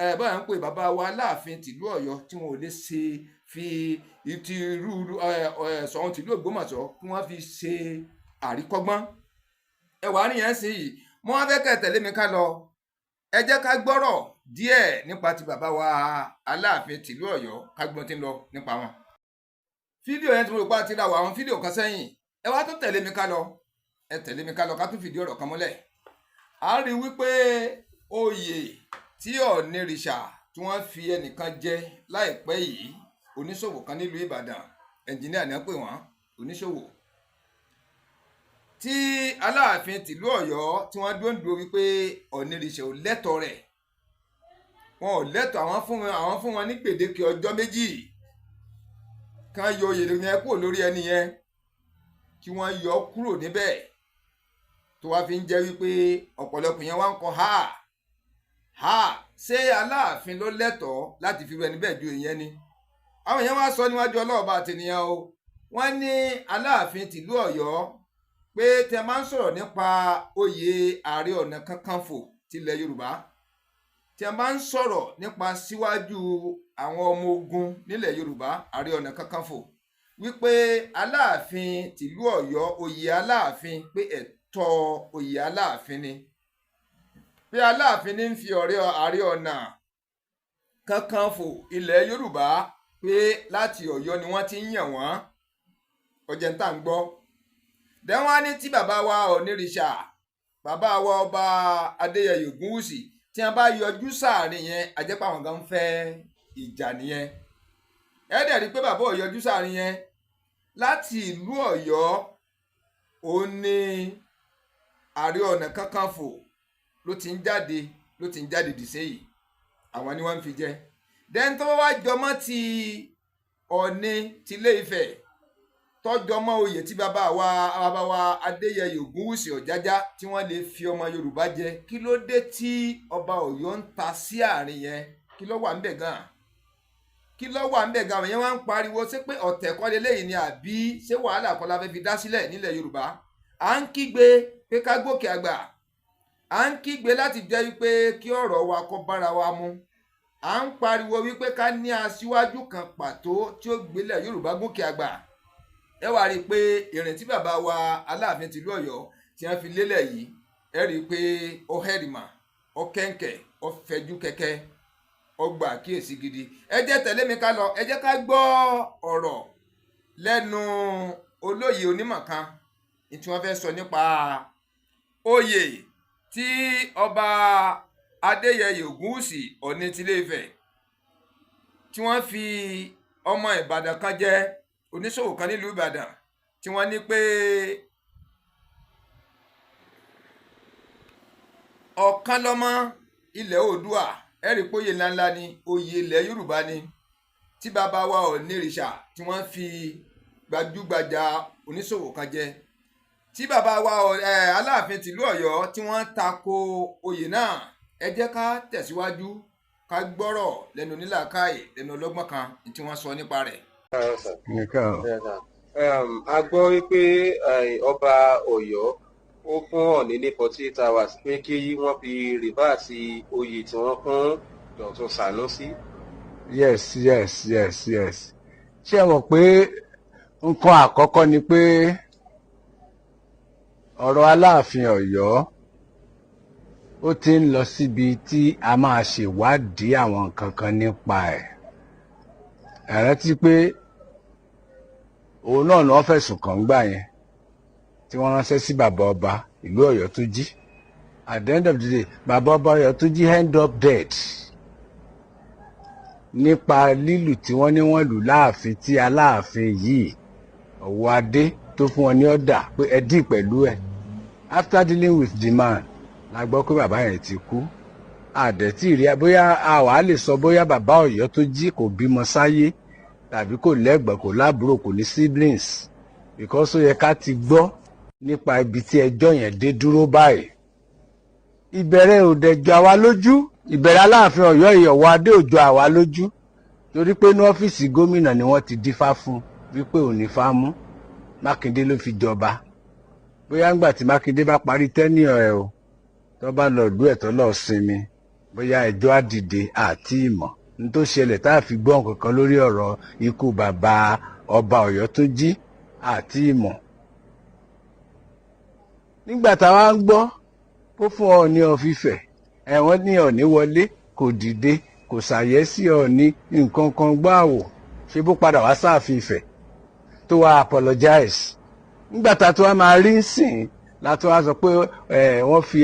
ẹ báyà ń pè bàbá wa Aláàfin tìlú Ọ̀yọ́ tí wọn ò lè ṣe fi ti irú ẹ ẹ Ṣọ̀ún tìlú Ògbómọ̀ṣọ́ kí wọ́n fi ṣe àríkọ́gbọ́n? Ẹ wà á níyẹn sìn yìí. Mo wá fẹ́ kẹ́ tẹ̀lé mi ká lọ. Ẹ jẹ́ ká gbọ́rọ̀ díẹ̀ nípa ti bàbá wa Aláàfin tìlú Ọ̀yọ́, ká gbọ́n tí ń lọ nípa wọn. Fídíò yẹn tí mo rò pé a ti ra wọ àwọn fídíò kan sẹ́yìn, ẹ wá tún tẹ̀lé mi ká lọ. Ẹ tẹ̀lé mi ká lọ, ká tún fìdí ọ̀rọ̀ kan múlẹ̀. A rí wípé oyè tí Ọ̀nìrìṣà tí wọ́n fi ẹnìkan jẹ láìpẹ́ yìí, oníṣòwò kan nílùú Ìbàdàn, ẹnjìníà ní wọ́n pè wọ́n, oníṣòwò tí Aláàfin tìlú Ọ̀yọ́ tí wọ́n dúró wípé Ọ̀nìrìṣà ò lẹ́tọ̀ọ́ rẹ̀, wọn ò lẹ́tọ̀ọ́. Àwọn fún wọn ní gbèdéke ọjọ́ 2 kán yọ oyè yẹn kúrò lórí ẹni yẹn, kí wọ́n yọ kúrò níbẹ̀, tó wá fi ń jẹ́ wípé ọ̀pọ̀lọpọ̀ yẹn wá ń kọ ha ha. Ṣé Aláàfin ló lẹ́tọ̀ọ́ láti fi ru ẹni bẹ́ẹ̀ ju ìyẹn ni? Àwọn èèyàn wá sọ níwájú ọlọ́ọ̀bá àtẹnìyàn o. Wọ́n ní Aláàfin tìlú Ọ̀yọ́ pé tẹ máa ń sọ̀rọ̀ nípa oyè Ààrẹ Ọ̀nà Kakanfò tilẹ̀ Yorùbá, tí a máa ń sọ̀rọ̀ nípa síwájú àwọn ọmọ ogun nílẹ̀ Yorùbá, Ààrẹ Ọ̀nà Kakanfò, wípé Aláàfin tìlú Ọ̀yọ́, oyè Aláàfin, pé ẹ̀tọ́ oyè Aláàfin ni, pé Aláàfin ní ń fi ọ̀rẹ́ Ààrẹ Ọ̀nà Kakanfò ilẹ̀ Yorùbá, pé láti Ọ̀yọ́ ni wọ́n ti ń yàn wọ́n. Ọjẹ́ ń tà ń gbọ́ dẹ́wọ́n á ní tí bàbá wa Ọ̀nìrìṣà, bàbá wa ọba Adéyẹyè Ògúnwùsì, tí wọ́n bá yọjú sáàrin yẹn, àjẹpọ̀ àwọn gan ń fẹ́ ìjà nìyẹn. Ẹ dẹ̀ rí i pé bàbá ò yọjú sáàrin yẹn. Láti ìlú Ọ̀yọ́, òun ní Ààrẹ Ọ̀nà Kakanfò ló ti ń yàn wọ́n. Ló ti ń jáde, ló ti ń jáde dìsẹ́ yìí, àwọn ni wọ́n ń fi jẹ. Then tó bá wá jọmọ́ ti Ọ̀ọ̀ni tilé Ifẹ̀, tọ́jọmọ́ oyè tí bàbá wa Adéyẹyè Ògúnwùsì Ọ̀jájá tí wọ́n lè fi ọmọ Yorùbá jẹ, kí ló dé tí ọba Ọ̀yọ́ ń ta sí àárín yẹn? Kí ló wà ńbẹ̀ gan? Kí ló wà ńbẹ̀ gan? Àwọn yẹn wá ń pariwo ṣé pé ọ̀tẹ̀ kọ́ leléyìí ni, àbí ṣé wàhálà kọ́ la fẹ́ fi dá sílẹ̀ nílẹ̀ Yorùbá? À ń kígbe pé ká gòkè àgbà, à ń kígbe láti jẹ́ wípé kí ọ̀rọ̀ wa kó bára wa mu, à ń pariwo wípé ká ní aṣíwájú kan pàtó tí ó gbélẹ̀ Yorùbá gòkè àgbà. Ẹ wá rí i pé ìrìn tí bàbá wa Aláàfin tìlú Ọ̀yọ́ tí wọ́n fi lélẹ̀ yìí, ẹ rí i pé ó hẹ́rìmà, ó kẹ̀ǹkẹ̀, ó fẹjú kẹ̀kẹ́, ó gbà kíyèsí gidi. Ẹ jẹ́ tẹ̀lé mi ká lọ, ẹ jẹ́ ká gbọ́ ọ̀rọ̀ lẹ́nu olóyè onímọ̀ kan ní tí wọ́n fẹ́ sọ nípa oyè tí ọba Adéyẹyè Ògúnwùsì Ọ̀ọ̀ni tilé Ifẹ̀ tí wọ́n fi ọmọ Ìbàdàn kan jẹ́, oníṣòwò kan nílùú Ìbàdàn, tí wọ́n ní pé ọ̀kan lọ́mọ ilẹ̀ Oòduà. Ẹ rí i pé oyè ńláńlá ni, oyè ilẹ̀ Yorùbá ni, tí bàbá wa Ọ̀ọ̀nìrìṣà tí wọ́n fi gbajúgbajà oníṣòwò kan jẹ, tí bàbá wa Aláàfin tìlú Ọ̀yọ́ tí wọ́n tako oyè náà. Ẹ jẹ́ ká tẹ̀síwájú, ká gbọ́rọ̀ lẹ́nu onílàákàyè, lẹ́nu ọlọ́gbọ́n kan tí wọ́n sọ nípa rẹ̀. Nìkan o. A gbọ́ wípé ọba Ọ̀yọ́ ó fún Ọ̀ọ̀ni ní 48 hours pé kí wọ́n fi reverse oyè tí wọ́n fún Dọ̀tun Sànúsí. Yes, ṣé ẹ mọ̀ pé nǹkan àkọ́kọ́ ni pé ọ̀rọ̀ Aláàfin Ọ̀yọ́ ó ti ń lọ síbi tí a máa ṣèwádìí àwọn nǹkan kan nípa ẹ̀. Ẹ rántí pé òun náà ni wọ́n fẹ̀sùn kàn ń gbà yẹn tí wọ́n ránṣẹ́ sí bàbá ọba ìlú Ọ̀yọ́ tó jí. At the end of the day, bàbá ọba Ọ̀yọ́ tó jí end up dead nípa lílù tí wọ́n ní wọ́n lù láàfin, tí Aláàfin yìí ọ̀wọ́ adé tó fún wọn ní ọ̀dà pé ẹ dì pẹ̀lú ẹ̀. After dealing with the man, la gbọ́ pé bàbá yẹn ti kú. Àdẹ̀tí rí bóyá a wàá lè sọ bóyá bàbá Ọ̀yọ́ tó jí kò bímọ sáyé tàbí kò lẹ́gbọ̀n, kò lábúrò, kò ní siblings, because ó yẹ ká ti gbọ́ nípa ibi tí ẹjọ́ yẹn dé dúró báyìí. Ìbẹ̀rẹ̀ ò dẹ̀ jọ àwa lójú, ìbẹ̀rẹ̀ Aláàfin Ọ̀yọ́ ìyọ̀wọ́ adé ò jọ àwa lójú, torí pé ní ọ́fíìsì gómìnà ni wọ́n ti dífá fún wípé òní fá mú Mákindé ló fi jọba. Bóyá ńgbà tí Mákindé bá parí tenure ẹ̀ o, tó bá lọ ìlú ẹ̀ tó lọ sinmi, bóyá ẹjọ́ á dìde àti ìmọ̀ ní tó ṣẹlẹ̀ tá a fi gbọ́ nǹkan kan lórí ọ̀rọ̀ ikú bàbá ọba Ọ̀yọ́ tó jí àti ìmọ̀. Nígbà táwa ń gbọ́ ó fún Ọọ̀ni of Ifẹ̀, ẹ̀wọ̀n ní Ọọ̀ni wọlé, kò dìde, kò ṣàyẹ́sí Ọọ̀ni nǹkan kan gbọ́ àwò ṣe bó padà wá sáàfin Ifẹ̀ tó wá apologize. Nígbà tá a tó wá máa rí sìn la tó wá sọ pé wọ́n fi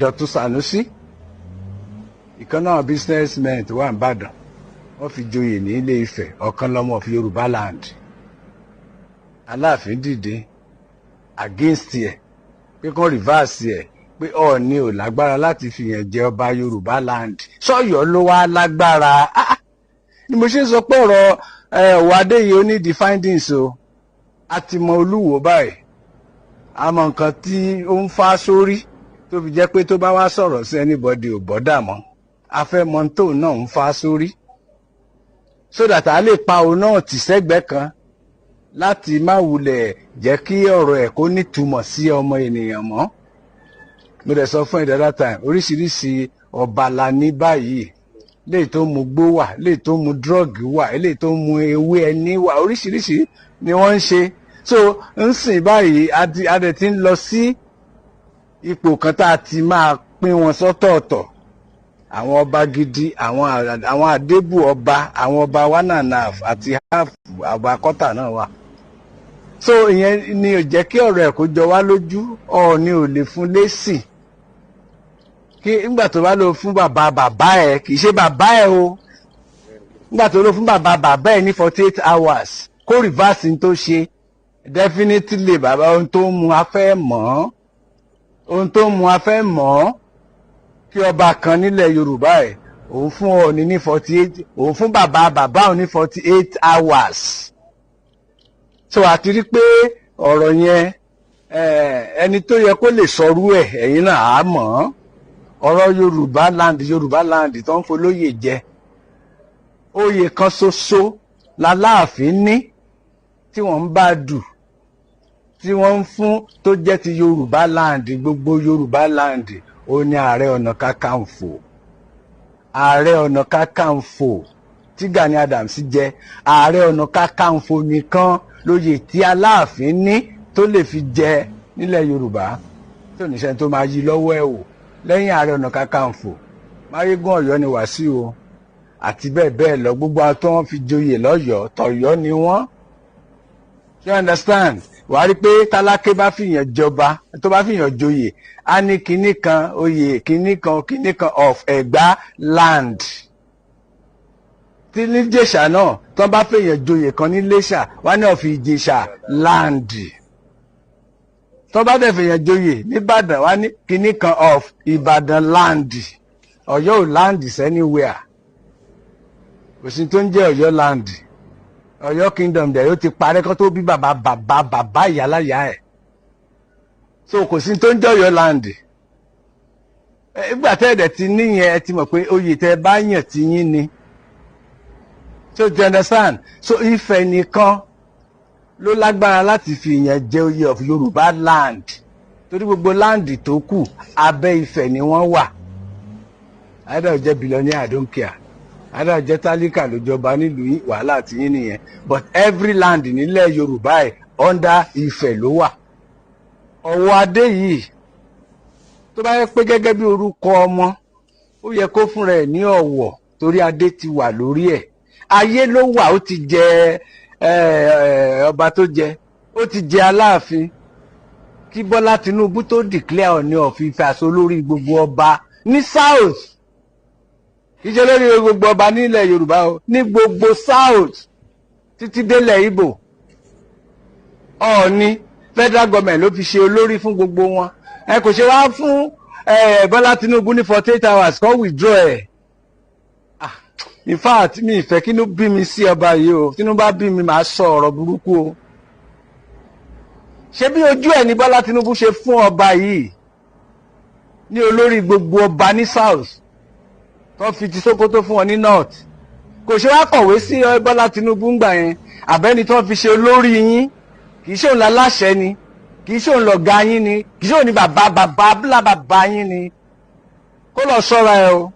Dọ̀tun Sànúsí, ìkan náà businessmen tó wà nìbàdàn, wọ́n fi joyè ní Ilé Ifẹ̀, ọ̀kan lọ́mọ of Yorùbá land. Aláàfin dìde against ẹ̀ pé kán reverse ẹ̀, pé Ọọ̀ni ò lágbára láti fìyàn jẹ ọba Yorùbá land, sọ́yọ́ ló wá lágbára. Ah, ah. Ni mo ṣe ń sọ pé ọ̀rọ̀ ọ̀wọ́ adé yìí ó ní the findings o. A ti mọ Olúwo báyìí, a mọ nǹkan tí ó ń fá sórí tó fi jẹ́ pé tó bá wá sọ̀rọ̀ sí anybody ò bọ́dà mọ́. A fẹ́ mọ tóun náà ń fá sórí so that a lè pa òun náà tì sẹ́gbẹ̀ẹ́ kan láti má wulẹ̀ jẹ́ kí ọ̀rọ̀ ẹ̀ kó nítumọ̀ sí ọmọ ènìyàn mọ́. Mo dẹ̀ sọ fún ẹ the other time, oríṣiríṣi ọba la ní báyìí. Léyìí tó mu gbó wà, léyìí tó mu drug wà, léyìí tó mu ewé ẹni wà, oríṣiríṣi ni wọ́n ń ṣe. So ń sìn báyìí, a dẹ̀ ti ń lọ sí ipò kan tá a ti máa pín wọn sọ́tọ̀ọ̀tọ̀: àwọn ọba gidi, àwọn àdébù ọba, àwọn ọba one and half àti half, ọba kọ́tà náà wà. So ìyẹn ni ò jẹ́ kí ọ̀rọ̀ ẹ̀ kó jọ wá lójú. Ọ̀ọ́ni ò lè fún lésì kí nígbà tó bá lọ fún bàbá bàbá ẹ̀, kì í ṣe bàbá ẹ̀ o, nígbà tó lọ fún bàbá bàbá ẹ̀ ní 48 hours kó reverse ní tó ṣe, definitely bàbá ohun tó ń mu afẹ́ mọ̀ ọ́, ohun tó ń mu afẹ́ mọ̀ ọ́. Kí ọba kan nílẹ̀ Yorùbá ẹ̀, òun fún Ọọ̀ni ní 48, òun fún bàbá bàbá òun ní 48 hours. So àti rí pé ọ̀rọ̀ yẹn, ẹni tó yẹ kó lè sọrú ẹ̀, ẹ̀yin náà á mọ̀ ọ́n. Ọ̀rọ̀ Yorùbá land, Yorùbá land tó ń folóyè jẹ, oyè kan ṣoṣo làláàfin ní tí wọ́n ń bá dù, tí wọ́n ń fún, tó jẹ́ ti Yorùbá land, gbogbo Yorùbá land, ó ní Ààrẹ Ọ̀nà Kakanfò. Ààrẹ Ọ̀nà Kakanfò tí Gani Adams jẹ, Ààrẹ Ọ̀nà Kakanfò nìkan lóyè tí Aláàfin ní tó lè fi jẹ nílẹ̀ Yorùbá, tí ò níṣẹ́ tó máa yí lọ́wọ́ ẹ̀ wò lẹ́yìn Ààrẹ Ọ̀nà Kakanfò. Máyégún Ọ̀yọ́ ni Wàsíù o, àti bẹ́ẹ̀ bẹ́ẹ̀ lọ. Gbogbo àwọn tó wọ́n fi joyè lọ́yọ̀ọ́, tọ̀yọ́ ni wọ́n. You understand? Wàá rí pé tálákè bá fìyàn jọba, tó bá fìyàn joyè, á ní kinní kan oyè, kinní kan kinní kan of Ẹ̀gbá land. Tí níjẹ̀ṣà náà, tó bá fìyàn joyè kan ní Iléṣà, wá ní of Ìjẹ̀ṣà land. Tó bá dẹ̀ fìyàn joyè nìbàdàn, wá ní kinní kan of Ìbàdàn land. Ọ̀yọ́ ò land anywhere. Kò sí tó ń jẹ́ Ọ̀yọ́ land. Ọ̀yọ́ kingdom dẹ̀ yóò ti parẹ́ kó tó bí bàbá bàbá bàbá ìyáláyà ẹ̀. So kò sí tó ń jẹ́ Ọ̀yọ́ land. Ìgbà tẹ́ ẹ̀dẹ̀ ti níyẹn, ẹ ti mọ̀ pé oyè tẹ́ ẹ bá yàn ti yín ni. So you understand? So Ifẹ̀ nìkan ló lágbára láti fi ìyẹn jẹ oyè of Yorùbá land, torí gbogbo land tó kù, abẹ́ Ifẹ̀ ni wọ́n wà. Either ó jẹ́ billionaire, I don't care, either ó jẹ́ tálíkà ló jọba nílùú yín, wàhálà tí yín nìyẹn, but every land nílẹ̀ Yorùbá ẹ̀, under Ifẹ̀ ló wà. Ọ̀wọ́ adé yìí, tó bá yẹ pé gẹ́gẹ́ bí orúkọ ọmọ, ó yẹ kó fúnra ẹ̀ ní ọ̀wọ̀, torí adé ti wà lórí ẹ̀. Ayé ló wà, ó ti jẹ ọba tó jẹ, ó ti jẹ Aláàfin kí Bọ́lá Tinubu tó declare Ọọ̀ni of Ifẹ̀ as olórí gbogbo ọba ní South. Kì í ṣe lórí gbogbo ọba nílẹ̀ Yorùbá o, ní gbogbo South títí délẹ̀ Ìgbò. Ọọ̀ni, federal government ló fi ṣe olórí fún gbogbo wọn. Ẹ kò ṣe wá fún Bọ́lá Tinubu ní 48 hours kó withdraw ẹ̀. Ah, in fact, mi ìfẹ́ kí inú bí mi sí ọba yìí o. Tínú bá bí mi, màá sọ ọ̀rọ̀ burúkú o. Ṣé bí ojú ẹ̀ ní Bọ́lá Tinubu ṣe fún ọba yìí ní olórí gbogbo ọba ní South, tó fi ti Sókótó fún wọn ní North? Kò ṣe wá kọ̀wé sí Bọ́lá Tinubu ńgbà yẹn, àbẹ́ni tó fi ṣe olórí yín? Kì í ṣe òun láláṣẹ ni? Kì í ṣe òun lọ̀gá yín ni? Kì í ṣe òun ní bàbá bàbá bílà bàbá yín ni? Kó lọ ṣọ́ra ẹ o,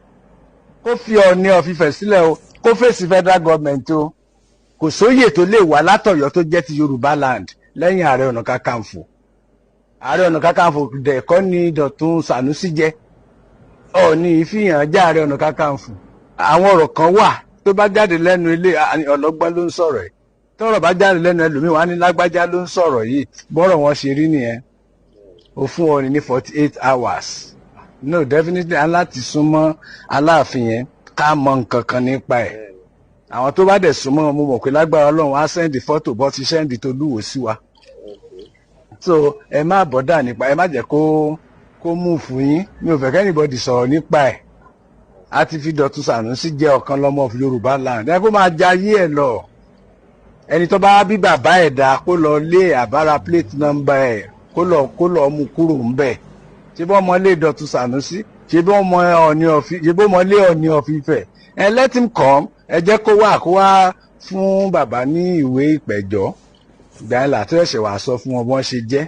kó fi Ọọ̀ni of Ifẹ̀ sílẹ̀ o, kó fèsì federal government o. Kò sóyè tó lè wà látọ̀yọ́ tó jẹ́ ti Yorùbá land lẹ́yìn Ààrẹ Ọ̀nà Kakanfò. Ààrẹ Ọ̀nà Kakanfò dẹ̀kọ́ ni Dọ̀tun Sànúsí jẹ́. Ọọ̀ni ìfihàn jẹ́ Ààrẹ Ọ̀nà Kakanfò. Àwọn ọ̀rọ̀ kan wà tó bá jáde lẹ́nu ilé, ọlọ́gbọ́n ló ń sọ̀rọ̀ ẹ̀. Tọ́rọ̀ bá jáde lẹ́nu ẹlòmíì, wá ní lágbájá ló ń sọ̀rọ̀ yìí. Bọ́rọ̀ wọn ṣe rí nìyẹn. Ó fún Ọọ̀ni ní 48 hours? No, definitely, a láti súnmọ́ Aláàfin yẹn ká mọ nǹkan kan nípa ẹ̀. Àwọn tó bá dẹ̀ súnmọ́, mo mọ̀ pé lágbára Ọlọ́run, á send fọ́tò bọ́ ti send tó lúwo sí wa. So ẹ má bother nípa ẹ, má jẹ́ kó mú fún yín. Mi ò fẹ́ kí anybody sọ̀rọ̀ nípa ẹ̀. A ti fi Dọ̀tun Sànúsí jẹ́ ọ̀kan lọ́mọ of Yorùbá land, ẹ kó máa jayé ẹ̀ lọ. Ẹni tó bá bí bàbá ẹ̀ dá, kó lọ lé àbára plate number ẹ̀, kó lọ mú kúrò ńbẹ̀. Ṣé bí ọmọ lé Dọ̀tun Sànúsí? Ṣé bí ọmọ Ọọ̀ni of, ṣé bí ọmọ lé Ọọ̀ni of Ifẹ̀ ẹ? Let him come. Ẹ jẹ́ kó wá fún bàbá ní ìwé ìpẹ̀jọ́. Ìgbà yẹn làtọ́ ẹ̀ṣẹ̀ wàá sọ fún wọn bọ́n ṣe jẹ́.